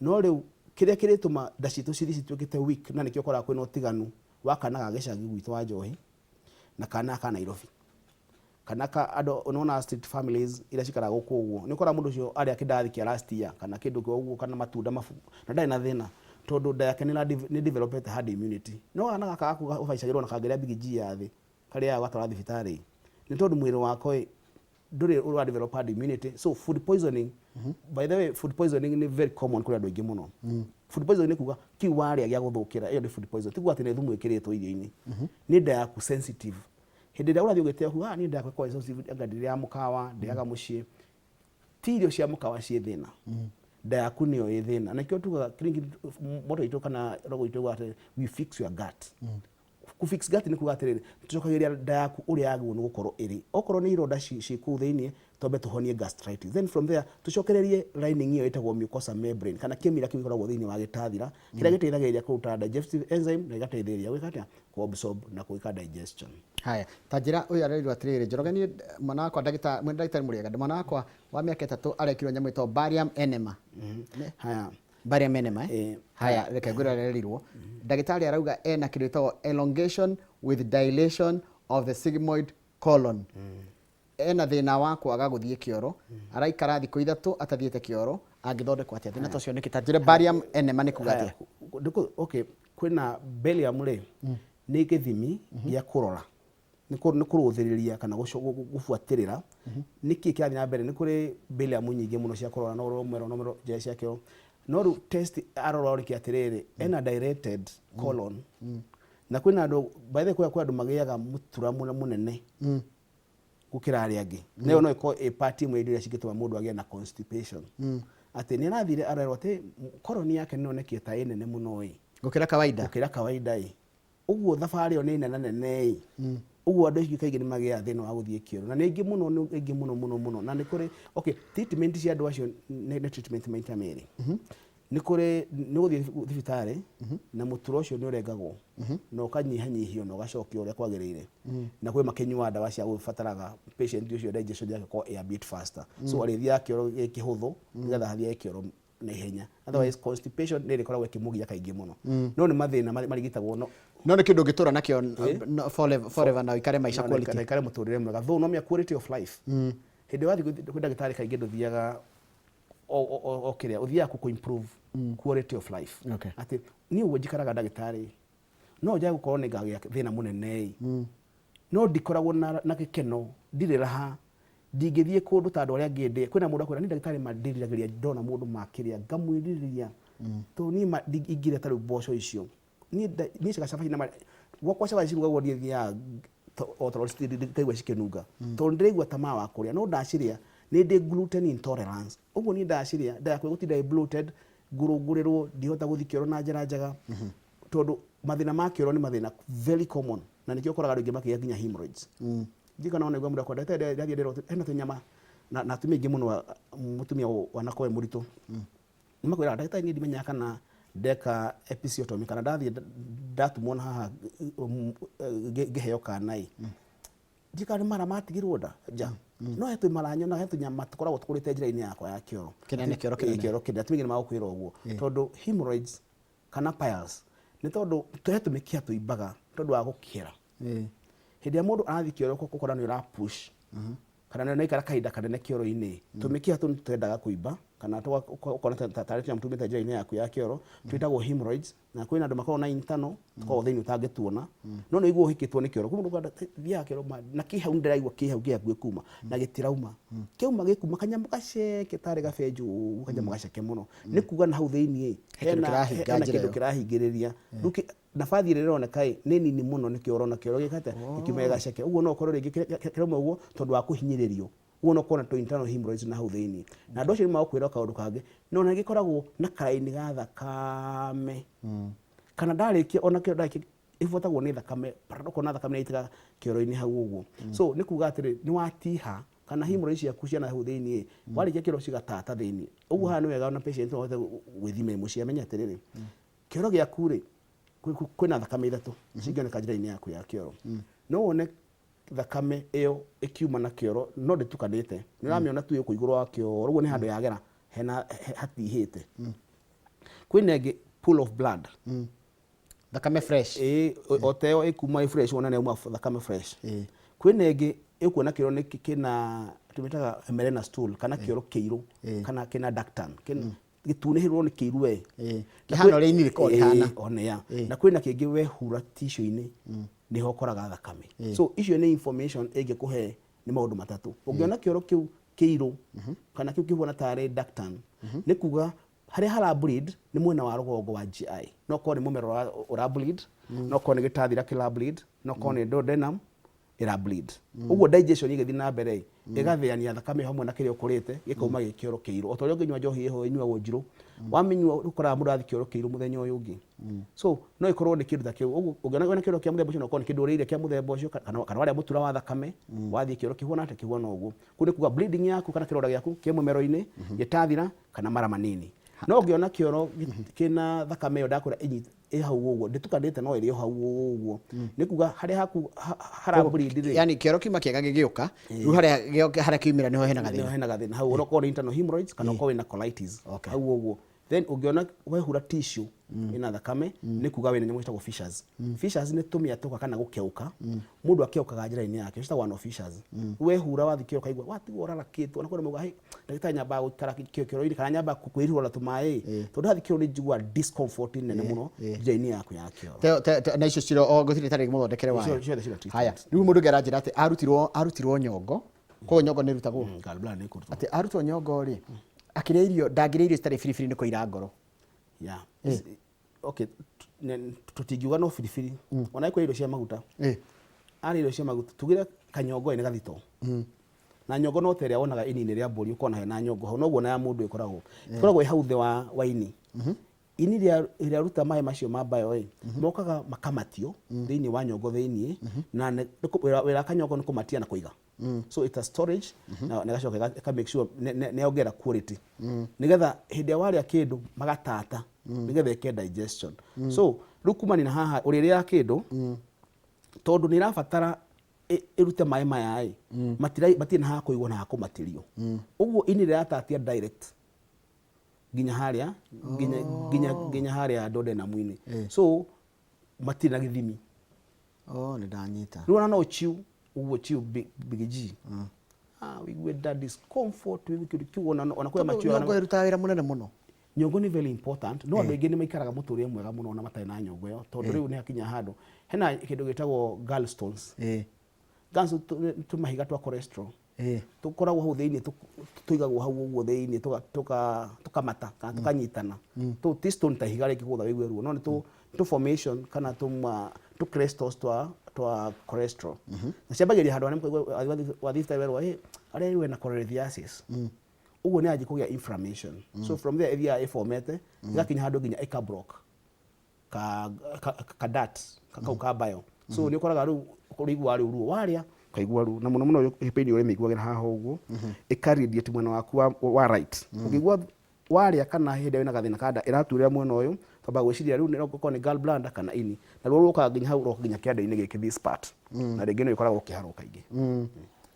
No rĩu kĩrĩa kĩrĩtũma nda citũ cithiĩ cituĩkĩte weak, na nĩkĩo ũkoraga kwĩna ũtiganu wa kana ga gĩcagi gwitũ wa njohi na kana ka Nairobi, kana ka andũ nĩwona street families iria cikaraga gũkũ ũguo, nĩ ũkoraga mũndũ ũcio arĩa kĩndathi kĩa last year kana kĩndũ kĩa ũguo kana matunda mabu, na ndarĩ na thĩna tondũ nda yake nĩ developete herd immunity. No kana gaka gaku ũbaicagĩrwo na kangĩrĩa Big G ya thĩ karĩaga gatwara thibitarĩ, nĩ tondũ mwĩrĩ wako ĩ ndũrĩ ũra develop herd immunity. So food poisoning, by the way, food poisoning nĩ very common kũrĩ andũ aingĩ mũno. Food poisoning nĩ kuga kiu warĩa gĩa gũthũkĩra, ĩyo nĩ food poison. Ti kuga atĩ nĩ thumu ĩkĩrĩtwo irio-inĩ, nĩ nda yaku sensitive. Hĩndĩ ĩrĩa ũrathiĩ ũgĩte ũguo, "Ah, niĩ nda yakwa ĩkoragwo ĩ sensitive, anga ndĩrĩaga mũkawa, ndĩaga mũciĩ." Ti irio cia mũkawa ciĩ thĩna, nda yaku nĩyo ĩ thĩna. Na nĩkĩo tugaga motto itũ kana logo itũ yugaga atĩ "We fix your gut". Ku fix gut nĩ kuga atĩrĩrĩ, tũcokagĩria nda yaku ũrĩa yagĩrĩirwo nĩ gũkorwo ĩrĩ. Okorwo nĩ ironda ciĩ kũu thĩinĩ, twambe tũhonie gastritis, then from there tũcokererie lining ĩyo ĩtagwo mucosa membrane, kana kĩmira kĩu gĩkoragwo thĩinĩ wa gĩtathira kĩrĩa gĩteithagĩrĩria kũruta digestive enzyme na gĩgateithĩrĩria gwĩka atĩa? Ku absorb na gwĩka digestion. Haya, ta njĩra, ũyũ arerirwo atĩrĩrĩ, Njoroge, niĩ mwana wakwa, ndagĩtarĩ, mwene ndagĩtarĩ mũrĩega, mwana wakwa wa mĩaka 3 arekirwo nyamũ ĩtagwo barium enema. Haya. Barium enema, eh? Eh. Haya, reke ngwĩre arerirwo, ndagĩtarĩ arauga ena kĩndũ gĩtagwo elongation with dilation of the sigmoid colon, ena thĩna wa kwaga gũthiĩ kĩoro, araikara thikũ 3 atathiĩte kĩoro. Angĩthondekwo atĩa thĩna ta ũcio? Nĩkĩ? Ta njĩre, barium enema nĩ kuga atĩa? Haya, okay, kwĩna barium rĩ, nĩ gĩthimi gĩa kũrora, Nĩ kũrũthĩrĩria kana gũbuatĩrĩra nĩkĩ kĩrathiĩ na mbere. Nĩ kũrĩ barium nyingĩ mũno cia kũrora, no ũrore mũmero, no ũrore njĩra cia kĩoro, no rĩu test arora rĩkĩ atĩrĩrĩ, ena dilated colon. Na kwĩna andũ, by the way, kwĩ andũ magĩaga mũtura mũnene gũkĩra arĩa angĩ. Nayo no ĩkorwo ĩ part ĩmwe ya indo iria cingĩtũma mũndũ agĩe na constipation, atĩ nĩ arathire arerwo atĩ colon yake nĩ ĩronekire ta ĩ nene mũno ĩ gũkĩra kawaida. Gũkĩra kawaida ĩ. Ũguo thabarĩ ĩyo nĩ nene nene ĩ. Ũguo andũ aingĩ kaingĩ nĩ magĩaga thĩna wa gũthiĩ kĩoro, na nĩ aingĩ mũno, nĩ aingĩ mũno mũno mũno. Na nĩ kũrĩ, okay, treatment cia andũ acio nĩ treatment maita merĩ. Nĩ kũrĩ nĩ gũthiĩ thibitarĩ na mũtura ũcio nĩ ũrengagwo na ũkanyihanyihio na ũgacokio ũrĩa kwagĩrĩire, na kwĩ makĩnyuaga ndawa cia gũbataraga patient ũcio digestion yake ĩkorwo ĩ a bit faster, so arĩthiaga kĩoro gĩ kĩhũthũ nĩgetha athiage kĩoro na ihenya. Otherwise constipation nĩ ĩrĩkoragwo ĩkĩmũgia kaingĩ mũno, no nĩ mathĩna marigitagwo no No nĩ kĩndũ ũngĩtũra nakĩo no, forever, forever, na ũikare maica quality. Na ikare mũtũrĩre mwega, though no mĩa quality of life. Hĩndĩ ĩrĩa wathiĩ kwĩ ndagĩtarĩ, kaingĩ ndũthiaga o kĩrĩa ũthiaga kũ improve quality of life. Atĩ niĩ ũguo njikaraga ndagĩtarĩ, no njage gũkorwo nĩ ngagĩa thĩna mũnene ĩ, no ndikoragwo na gĩkeno, ndirĩ raha, ndingĩthiĩ kũndũ ta andũ arĩa angĩ ndĩ. Kwĩna mũndũ akwĩra, "Niĩ ndagĩtarĩ mandĩriragĩria, ndona mũndũ makĩrĩa ngamwĩrirĩria, tondũ niĩ ingĩrĩa ta rĩu mboco icio, niĩ cabaci na gwakwa cabaci cirugagwo, niĩ thiaga o toro ngaigua cikĩnunga, tondũ ndĩraigua tamaa wa kũrĩa, no ndacirĩa nĩ ndĩ gluten intolerance. Ũguo niĩ ndacirĩa nda yakwa ĩgũtinda ĩ bloated, ngũrũngũrĩrwo, ndihota gũthiĩ kĩoro na njĩra njega," tondũ mathĩna ma kĩoro nĩ mathĩna very common, na nĩkĩo ũkoraga andũ aingĩ makĩgĩa nginya hemorrhoids. Ndiũĩ kana wanaigua mũndũ akwa, "Ndagĩtarĩ, ndathiĩ ndĩrwo hena tũnyama," na atumia aingĩ mũno, mũtumia wanakorwo e mũritũ, nĩ makwĩraga, "Ndagĩtarĩ, niĩ ndimenyaga kana ndeka episiotomy kana ndathiĩ ndatumwo na haha ngĩheo kana ĩ, ndiũĩ kana nĩ mara matigirwo nda nja, no he tũmara nyonaga, he tũnyama tũkoragwo tũkũrĩte njĩra-inĩ yakwa ya kĩoro." Kĩnene, kĩoro kĩnene. Kĩoro kĩnene. Atumia aingĩ nĩ magũkwĩra ũguo, tondũ hemorrhoids kana piles nĩ tondũ he tũmĩkiha tũimbaga tondũ wa gũkĩra. Hĩndĩ ĩrĩa mũndũ arathiĩ kĩoro, ũkora nĩ ũra push kana nĩ ũraikara kahinda kanene kĩoro-inĩ, tũmĩkiha tũu nĩ twendaga kũimba kana ũkona tarĩ tũnyamũ tumĩte njĩra-inĩ yaku ya kĩoro, twĩtagwo hemorrhoids. Na kwĩna andũ makoragwo na internal, tũkoragwo thĩinĩ ũtangĩtuona, no nĩ ũiguo ũhĩkĩtwo nĩ kĩoro. Kwĩ mũndũ ũkwenda, "Thiaga kĩoro na kĩ hau, nĩndĩraigua kĩ hau kĩ hakuhĩ kuma na gĩtirauma, kĩauma gĩkuma kanyamũ gaceke tarĩ gabenjũ ũguo, kanyamũ gaceke mũno," nĩ kuga na hau thĩinĩ He kĩndũ hena kĩrahinga hena njĩra kĩndũ ĩyo. kĩrahingĩrĩria. Rĩu nabathi ĩrĩa ĩroneka ĩ nĩ nini mũno, nĩkĩo ũrona kĩoro gĩkate gĩkiuma gĩgaceke ũguo. No ũkorwo rĩngĩ kĩrauma ũguo tondũ wa kũhinyĩrĩrio ũguo, no ũkorwo na tũ internal hemorrhoids na hau thĩinĩ. Na andũ acio nĩ magũkwĩra kaũndũ kangĩ, no na gĩkoragwo na karaini ga thakame, kana ndarĩkia ona kĩoro ndarĩkia ĩbuatagwo nĩ thakame, ũkona thakame nĩ ĩitĩka kĩoro-inĩ hau ũguo. So nĩ kuga atĩrĩ, nĩ watiha kana hemorrhoids ciaku ciana hau thĩinĩ, warĩkia kĩoro cigatata thĩinĩ ũguo. Haha nĩ wega ona patient no ahote gwĩthima mũciĩ, amenye atĩrĩrĩ, kĩoro gĩaku rĩ, kwĩna thakame ithatũ cingĩoneka njĩra-inĩ yaku ya kĩoro. No wone thakame ĩyo ĩkiuma na kĩoro no ndĩtukanĩte, nĩ ũramĩona tu ĩkũ igũrũ wa kĩoro ũguo, nĩ handũ yagera hena hatihĩte. Kwĩna ĩngĩ, pool of blood. Thakame fresh. Ĩĩ, o ta ĩyo ĩkuma ĩ fresh, wona nĩ yauma thakame fresh. Kwĩna ĩngĩ ĩkuona kĩoro nĩ kĩna, tũmĩtaga melena stool, kana kĩoro kĩirũ kana kĩna dark tan, gĩtunĩhĩrwo nĩ kĩiru we. Kĩhana ũrĩa ini rĩkoragwo rĩhana. Onea. Na kwĩna kĩngĩ, wehura tissue-inĩ nĩho ũkoraga thakame. So icio nĩ information ĩngĩkũhe nĩ maũndũ matatũ. Ũngĩona kĩoro kĩu kĩirũ kana kĩu kĩhuana tarĩ dark tan, nĩ kuga harĩa hara bleed nĩ mwena wa rũgongo wa GI. No korwo nĩ mũmero ũra bleed, no korwo nĩ gĩtathira kĩra bleed, no korwo nĩ duodenum ĩra bleed. Ũguo digestion ĩgĩthiĩ na mbere ĩ, ĩgathĩania thakame hamwe na kĩrĩa ũkũrĩte, gĩkauma gĩ kĩoro kĩirũ, o ta ũrĩa ũngĩnyua njohi ĩho ĩnyuagwo njirũ. Wamĩnyua ũkoraga mũndũ arathiĩ kĩoro kĩirũ mũthenya ũyũ ũngĩ. So no ĩkorwo nĩ kĩndũ ta kĩu. Ũguo ũngĩona wĩna kĩoro kĩa mũthemba ũcio, no ũkorwo nĩ kĩndũ ũrĩire kĩa mũthemba ũcio, kana warĩa mũtura wa thakame, wathiĩ kĩoro kĩhuana atĩa? Kĩhuana ũguo. Kũu nĩ kuga bleeding yaku kana kĩronda gĩaku kĩ mũmero-inĩ, gĩtathira kana mara manini. No ũngĩona kĩoro kĩna thakame ĩyo ndakwĩra ĩ hau ũguo, ndĩtukanĩte, no ĩrĩ o hau ũguo, nĩ kuga harĩa haku hara bleed rĩ. Yani kĩoro kiuma kĩega gĩgĩũka, rĩu harĩa harĩa kiumĩra nĩho hena nĩho gathĩna. Hena gathĩna hau, ũkorwo nĩ internal hemorrhoids kana ũkorwo wĩna colitis hau ũguo. Then ũngĩona wehura tissue ĩna thakame, nĩ kuga wĩna nyamũ ciĩtagwo fissures. Fissures nĩ tũmĩatũka kana gũkeũka, mũndũ akeũkaga njĩra-inĩ yake, ciĩtagwo anal fissures. Wehura wathiĩ kĩoro ũkaigua watigwo ũrarakĩtwo, na kwĩna mauga, "Hey, Ndagĩtarĩ, nyambaga gũikara kĩoro-inĩ kana nyambaga kwĩrihũra na tũmaĩ, tondũ hathiĩ kĩoro nĩ njiguaga discomfort nene mũno njĩra-inĩ yaku ya kĩoro. Na icio ciro o gũtirĩ tarĩ mũthondekere wayo. Ciothe cina treatment. Haya, rĩu mũndũ ũngĩ aranjĩra atĩ arutirwo nyongo, koguo nyongo nĩ ĩrutagwo. Gallbladder nĩ ĩkũrutwo. Atĩ arutwo nyongo rĩ, akĩrĩa irio, ndangĩrĩa irio citarĩ biribiri nĩ kũira ngoro. Yeah. Okay, tũtingiuga no biribiri, ona kwĩ irio cia maguta. Arĩ irio cia maguta, tugire kanyongo ĩ nĩ gathito na nyongo no ta ĩrĩa wonaga ini-inĩ rĩa mbũri, ũkona hena nyongo hau, noguo na ya mũndũ ĩkoragwo ĩ hau thĩ wa ini. Ini rĩa ruta maĩ macio ma bayo ĩ mokaga makamatio thĩinĩ wa nyongo thĩinĩ, na wĩra wa kanyongo nĩ kũmatia na kũiga. So it's a storage, na ĩgacoka ĩka make sure nĩ yongerera quality, nĩgetha hĩndĩ ĩrĩa warĩa kĩndũ magatata, nĩgetha ĩke digestion. So rĩu kumania na haha ũrĩrĩaga kĩndũ, tondũ nĩ ĩrabatara ĩrute maĩ maya ĩ matirĩ na ha kũigwo na ha kũmatĩrio, ũguo ini rĩratatia direct nginya harĩa nginya harĩa duodenum-inĩ. So matirĩ na gĩthimi. Oh, nĩ ndanyita. Rĩu ona no chew ũguo, chew Big G, wĩigue da discomfort, wĩigue kĩndũ kĩu ona kũrĩa machew. Nyongo ĩrutaga wĩra mũnene mũno. Nyongo nĩ very important, no andũ aingĩ nĩ maikaraga mũtũrĩre mwega mũno ona matarĩ na nyongo ĩyo, tondũ rĩu nĩ hakinya handũ hena kĩndũ gĩtagwo gallstones. Gallstones tũmahiga twa cholesterol tũkoragwo hau thĩinĩ, tũigagwo hau ũguo thĩinĩ, tũkamata kana tũkanyitana. Tũu ti stone ta ihiga rĩngĩgũtha wĩigue ruo, no nĩ tũ formation kana tũ crystals twa cholesterol, na ciambagĩrĩria handũ hanene. Mũkaigua wathiĩ thibitarĩ werwo, "Ĩ, arĩa wĩna cholelithiasis." Ũguo nĩ yanjia kũgĩa inflammation. So from there ĩthiaga ĩfomete, ĩgakinya handũ nginya ĩka block ka duct kau ka bile. So nĩ ũkoraga rĩu ũrĩiguaga rĩu ruo warĩa, ũkaigua ruo, na mũno mũno pain ũrĩmĩiguagĩra haha ũguo, ĩka radiate mwena waku wa right. Ũngĩigua warĩa kana hĩndĩ ĩrĩa wĩna gathĩna ka nda ĩraturĩra mwena ũyũ, twambaga gwĩciria rĩu nĩ okorwo nĩ gallbladder kana ini, na ruo rũkaga nginya hau, rũroka nginya kĩande-inĩ gĩkĩ, this part, na rĩngĩ nĩ ũkoragwo ũkĩharwo kaingĩ.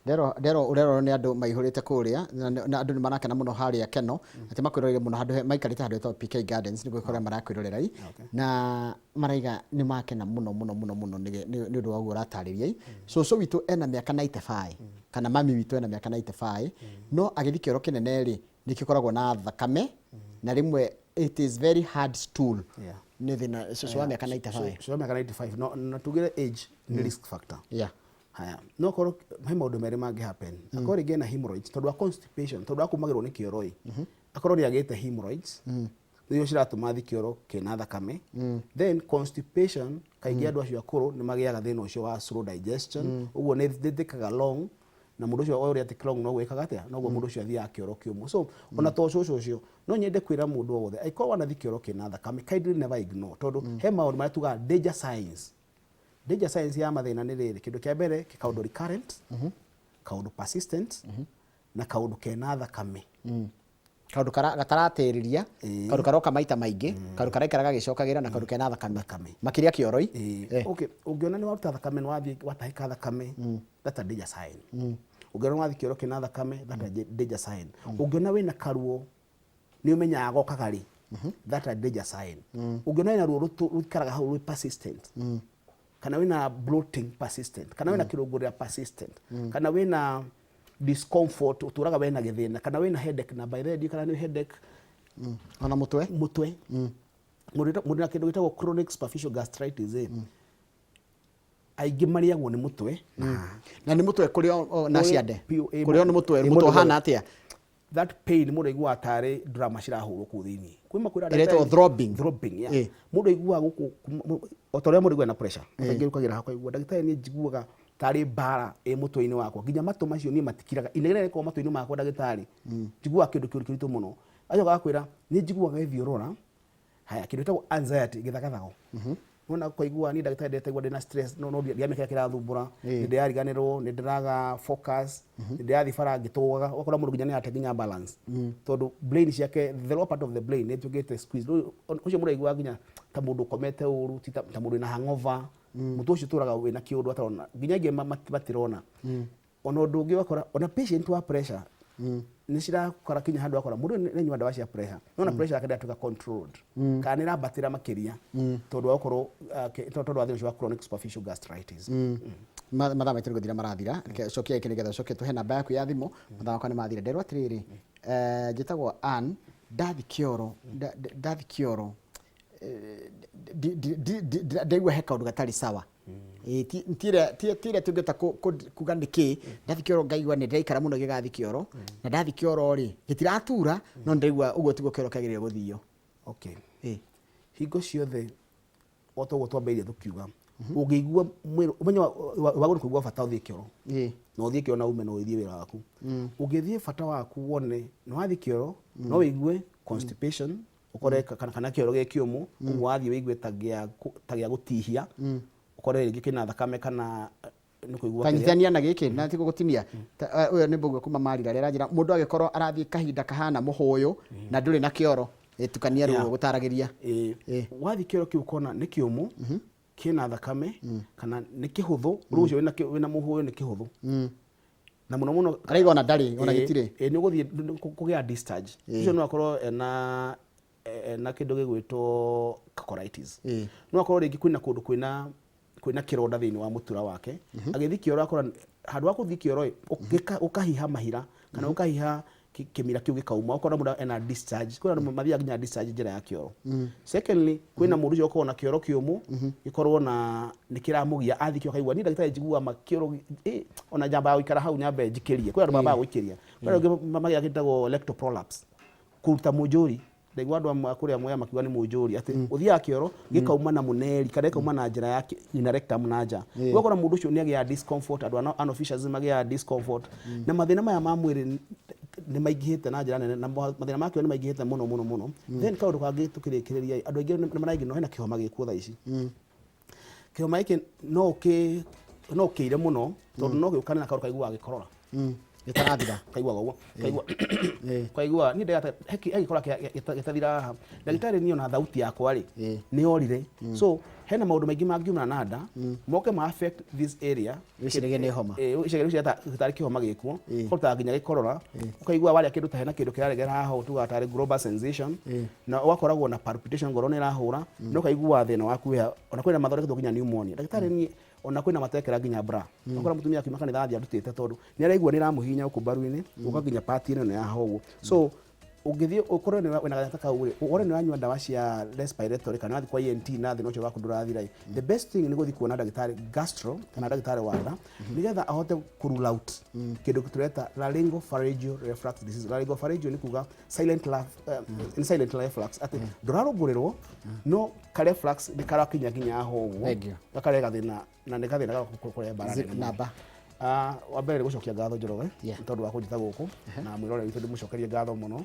Ndero ũrerwo nĩ andũ maihũrĩte kũrĩa, na andũ nĩ marakena mũno harĩa Keno, atĩ makwĩroreire mũno handũ maikarĩte handũ hetagwo PK Gardens, nĩguo kũrĩa marakwĩrorera i, na maraiga nĩ makena mũno mũno mũno mũno nĩ ũndũ wa ũguo ũratarĩria. Cũcũ witũ ena mĩaka 95, kana mami witũ ena mĩaka 95, no agĩthiĩ kĩoro kĩnene rĩ, nĩ kĩkoragwo na thakame na rĩmwe it is very hard stool. Nĩ thĩna cũcũ wa mĩaka 95. Cũcũ wa mĩaka 95, no na tugire age nĩ risk factor. Haya, no korwo he maũndũ merĩ mangĩ happen. Akorwo rĩngĩ ena hemorrhoids tondũ wa constipation, tondũ wa kumagĩrwo nĩ kĩoro ĩ, akorwo nĩ agĩte hemorrhoids, nĩcio ciratũma thiĩ kĩoro kĩna thakame. Then constipation, kaingĩ andũ acio akũrũ nĩ magĩaga thĩna ũcio wa slow digestion, ũguo nĩ ĩtĩkaga long, na mũndũ ũcio o ũrĩa take long noguo ĩkaga atĩa, noguo mũndũ ũcio athiaga kĩoro kĩũmũ. So ona to cũcũ ũcio, no nyende kwĩra mũndũ o wothe, angĩkorwo wanathiĩ kĩoro kĩna thakame, kindly never ignore, tondũ he maũndũ marĩa tugaga danger signs. Danger signs ya mathĩna nĩ rĩrĩ: kĩndũ kĩa mbere, kaũndũ recurrent, kaũndũ persistent, na kaũndũ kena thakame. Kaũndũ gataratĩrĩria, kaũndũ karoka maita maingĩ, kaũndũ karaikara gagĩcokagĩra, na kaũndũ kena thakame. Thakame. Makĩria kĩoro-i. Okay, ũngĩona nĩ waruta thakame, nĩ wathiĩ watahĩka thakame, that's a danger sign. Ũngĩona nĩ wathiĩ kĩoro kĩna thakame, that's a danger sign. Ũngĩona wĩna karuo nĩ ũmenyaga gokaga rĩ, that's a danger sign. Ũngĩona wĩna ruo rũikaraga hau rwĩ persistent, kana wĩna bloating persistent, kana wĩna kĩrũngũrĩra persistent, kana wĩna discomfort, ũtũraga wĩna gĩthĩna, kana wĩna headache, na by the way ndiũĩ kana nĩ headache. Ona mũtwe. Mũtwe. Mũndũ na kĩndũ gĩtagwo chronic superficial gastritis ĩ, aingĩ marĩagwo nĩ mũtwe. Na nĩ mũtwe kũrĩo na ciande? Biũ, ĩ, Kũrĩo nĩ mũtwe. Ĩ, mũtwe mũndũ ũhana atĩa? That pain mũndũ aiguaga tarĩ drama cirahũrwo kũu thĩinĩ. Kwĩ makwĩra Ĩretwo ndagĩtarĩ- throbbing. Throbbing, yeah. Mũndũ aiguaga gũkũ o ta ũrĩa mũndũ aiguaga na pressure. Kaingĩ ũkagĩra hakwa aigua, "Ndagĩtarĩ, niĩ njiguaga tarĩ mbara ĩ mũtwe-inĩ wakwa, nginya matũ macio niĩ matikiraga, inegene rĩkorwo matũ-inĩ makwa, ndagĩtarĩ, njiguaga kĩndũ kĩũru kĩritũ mũno." Acoka agakwĩra, "Nĩ njiguaga gĩthiũrũra." Haya, kĩndũ gĩtagwo anxiety, gĩthagathago. Nona kũigua, "Niĩ ndagĩtarĩ, ndĩraigua ndĩna stress, no ndiamenya kĩrĩa kĩrathumbũra, nĩ ndĩrariganĩrwo, nĩ ndĩraga focus, nĩ ndĩrathiĩ bara ngĩtũgũgaga." Ũgakora mũndũ nginya nĩ arate nginya balance, tondũ brain ciake, the lower part of the brain, nĩ ĩtuĩkĩte squeeze. Rĩu ũcio mũndũ aiguaga nginya ta mũndũ ũkomete ũru, ti ta mũndũ wĩna hangover. Mũtwe ũcio ũtũraga wĩna kĩũndũ atarona, nginya aingĩ matirona. Ona ũndũ ũngĩ, ũgakora ona patient wa pressure nĩ cirakora kinya handũ, akora mũndũ ũyũ nĩ anyua ndawa cia pressure, no na pressure yake ndĩratuĩka controlled, kana nĩ ĩrambatĩra makĩria, tondũ wa gũkorwo tondũ wa thĩna ũcio wa chronic superficial gastritis. Mathaa maitũ nĩ gũthira marathira. Reke cokia gĩkĩ nĩgetha ũcoke tũhe namba yaku ya thimũ. Mathaa makwa nĩ mathira. Nderwo atĩrĩrĩ, Njĩtagwo Ann, ndathi kĩoro, ndathi kĩoro, ndaigua he kaũndũ gatarĩ sawa. Ĩĩ, ti ĩrĩa tũngĩhota kuga nĩ kĩ. Ndathi kĩoro ngaigua nĩ ndĩraikara mũno gĩgathi kĩoro, na ndathi kĩoro rĩ, gĩtiratura, no nĩ ndaigua ũguo tiguo kĩoro kĩagĩrĩire gũthio. Okay. Hingo ciothe o ta ũguo twambĩrĩria tũkiuga, ũngĩigua mwĩrĩ ũmenye wagĩrĩirwo kũigua bata ũthiĩ kĩoro, na ũthiĩ kĩoro na ume na ũthiĩ wĩra waku. Ũngĩthiĩ bata waku wone nĩ wathiĩ kĩoro no wĩigue constipation, ũkore kana kĩoro gĩ kĩũmũ, ũguo wathiĩ wĩigue ta gĩa gũtihia, ũkore rĩngĩ kĩna thakame kana nĩ kũigua kĩrĩa. Tanyitithania na gĩkĩ na ti gũgũtinia. Ũyũ nĩ Mbũgua kuma Marira arĩa aranjĩra mũndũ agĩkorwo arathiĩ kahinda kahana mũhũyũ na ndũrĩ na kĩoro, tukania rĩu gũtaragĩria. Wathiĩ kĩoro kĩu ũkona nĩ kĩũmũ, kĩna thakame, kana nĩ kĩhũthũ, rĩu ũcio wĩna mũhũyũ nĩ kĩhũthũ. Na mũno mũno Araigua ona ndarĩ, ona gĩtirĩ. Nĩ ũgũthiĩ kũgĩa discharge. Ũcio no akorwo ena kĩndũ gĩgwĩtwo colitis. No akorwo rĩngĩ kwĩna kũndũ kwĩna kĩronda thĩinĩ wa mũtura wake. Agĩthiĩ kĩoro akora handũ ha gũthiĩ kĩoro ĩ, ũkahiha mahira kana ũkahiha kĩmira kĩu gĩkauma, ũkona mũndũ ena discharge. Kwĩna andũ mathiaga nginya discharge njĩra ya kĩoro. Secondly, kwĩna mũndũ ũcio ũkoragwo na kĩoro kĩũmũ, gĩkorwo na nĩ kĩramũgia, athiĩ kĩoro akaigua niĩ ndagĩtarĩ njiguaga ma kĩoro, ona nyambaga gũikara hau nyambe njikĩrie. Kwĩna andũ mambaga gũikĩria. Kwĩna andũ angĩ magĩaga kĩndũ gĩtagwo rectal prolapse, kũruta mũnjũri. Ndaigua andũ amwe a kũrĩa Mwea makiuga nĩ mũnjũri, atĩ ũthiaga kĩoro gĩkauma na mũneri kana gĩkauma na njĩra ya ina rectum na nja. Ũgakora mũndũ ũcio nĩ agĩaga discomfort, andũ a anal fissures nĩ magĩaga discomfort. Na mathĩna maya ma mwĩrĩ nĩ maingĩhĩte na njĩra nene, na mathĩna ma kĩoro nĩ maingĩhĩte mũno mũno mũno. Then kaũndũ kangĩ tũkĩrĩkĩrĩria, andũ aingĩ nĩ maraigua hena kĩhoma gĩkuo thaa ici. Kĩhoma gĩkĩ no ũkĩire mũno, tondũ no gĩũkane na kaũndũ kaiguaga gĩkorora. Gĩtarathira. Kaiguaga ũguo. Kaigua. Kaigua, niĩ ndĩrata, he gĩkorora gĩtathiraga haha. Ndagĩtarĩ niĩ ona thauti yakwa rĩ, nĩ yorire. So, hena maũndũ maingĩ mangiumana na nda, moke ma affect this area. Wĩciragie nĩ homa. Wĩciragie tarĩ kĩhoma gĩkuo. Ũkarutaga nginya gĩkorora. Ũkaigua warĩa kĩndũ ta hena kĩndũ kĩraregera haha ũguo, tugaga tarĩ global sensation. Na ũgakoragwo na palpitation, ngoro nĩ ĩrahũra, na ũkaigua thĩna waku wĩ ha. Ona kwĩna mathondeketwo nginya pneumonia. Ndagĩtarĩ niĩ ona kwĩna matekera nginya bra. Ũgakora mũtumia akiuma kanitha athiĩ arutĩte tondũ nĩ araigua nĩ ĩramũhihinya gũkũ mbaru-inĩ, gũka nginya part ĩno ya haha ũguo. So ũngĩthiĩ ũkorwo wĩna gathĩna ta kau rĩ, wone nĩ ũranyua ndawa cia respiratory kana ũrathiĩ kwa ENT na thĩna ũcio waku ndũrathira ĩ, the best thing nĩ gũthiĩ kuona ndagĩtarĩ gastro kana ndagĩtarĩ wa nda nĩgetha ahote kũ rule out kĩndũ tũreta laryngopharyngeal reflux disease. Laryngopharyngeal nĩ kuga silent laugh, nĩ silent reflux, atĩ ndũrarũngũrĩrwo no ka reflux nĩ karakinya nginya haha ũguo. Thank you. Gakarehe gathĩna, na nĩ gathĩna ga kũrehe mbara nene mũno. Namba. Wa mbere nĩ gũcokia ngatho Njoroge, nĩ tondũ wa kũnjĩta gũkũ, na mwĩrore witũ ndĩmũcokerie ngatho mũno.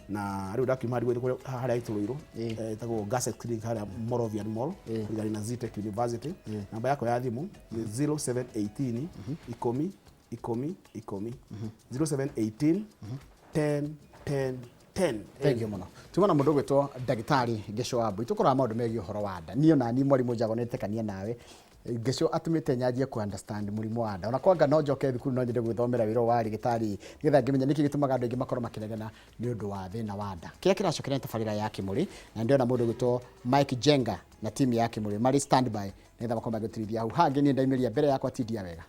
Na rĩu ndakiuma ndigũthiĩ harĩa itũrũirwo, ĩtagwo Gasset Clinic harĩa Moravian Mall, kũrigania na Zetech University. Namba yakwa ya thimũ nĩ 0718 10 10 10. 0718 10 10 10. Thank you mũno. Tuma na mũndũ ũgwĩtwo ndagĩtarĩ Ngĩcũ wa Mbui. Tũkoraga maũndũ megiĩ ũhoro wa nda. Niĩ ona niĩ mwarimũ Njago nĩtĩkania nawe. Ngĩcũ atũmĩte nyanjie kũ understand mũrimũ wa nda. Ona kwanga no njoke thukuru no nyende gwĩthomera wĩra ũyũ wa rĩgĩtarĩ nĩgetha ngĩmenye nĩkĩ gĩtũmaga andũ aingĩ makorwo makĩregana nĩ ũndũ wa thĩna wa nda. Kĩrĩa kĩracokeria nĩ tabarĩra ya Kĩmũrĩ, na ndĩrona mũndũ ũgwĩtwo Mike Jenga na timu ya Kĩmũrĩ marĩ standby nĩgetha makorwo magĩtũrithia hau. Hangĩ niĩ ndaimĩria mbere yakwa tindia wega.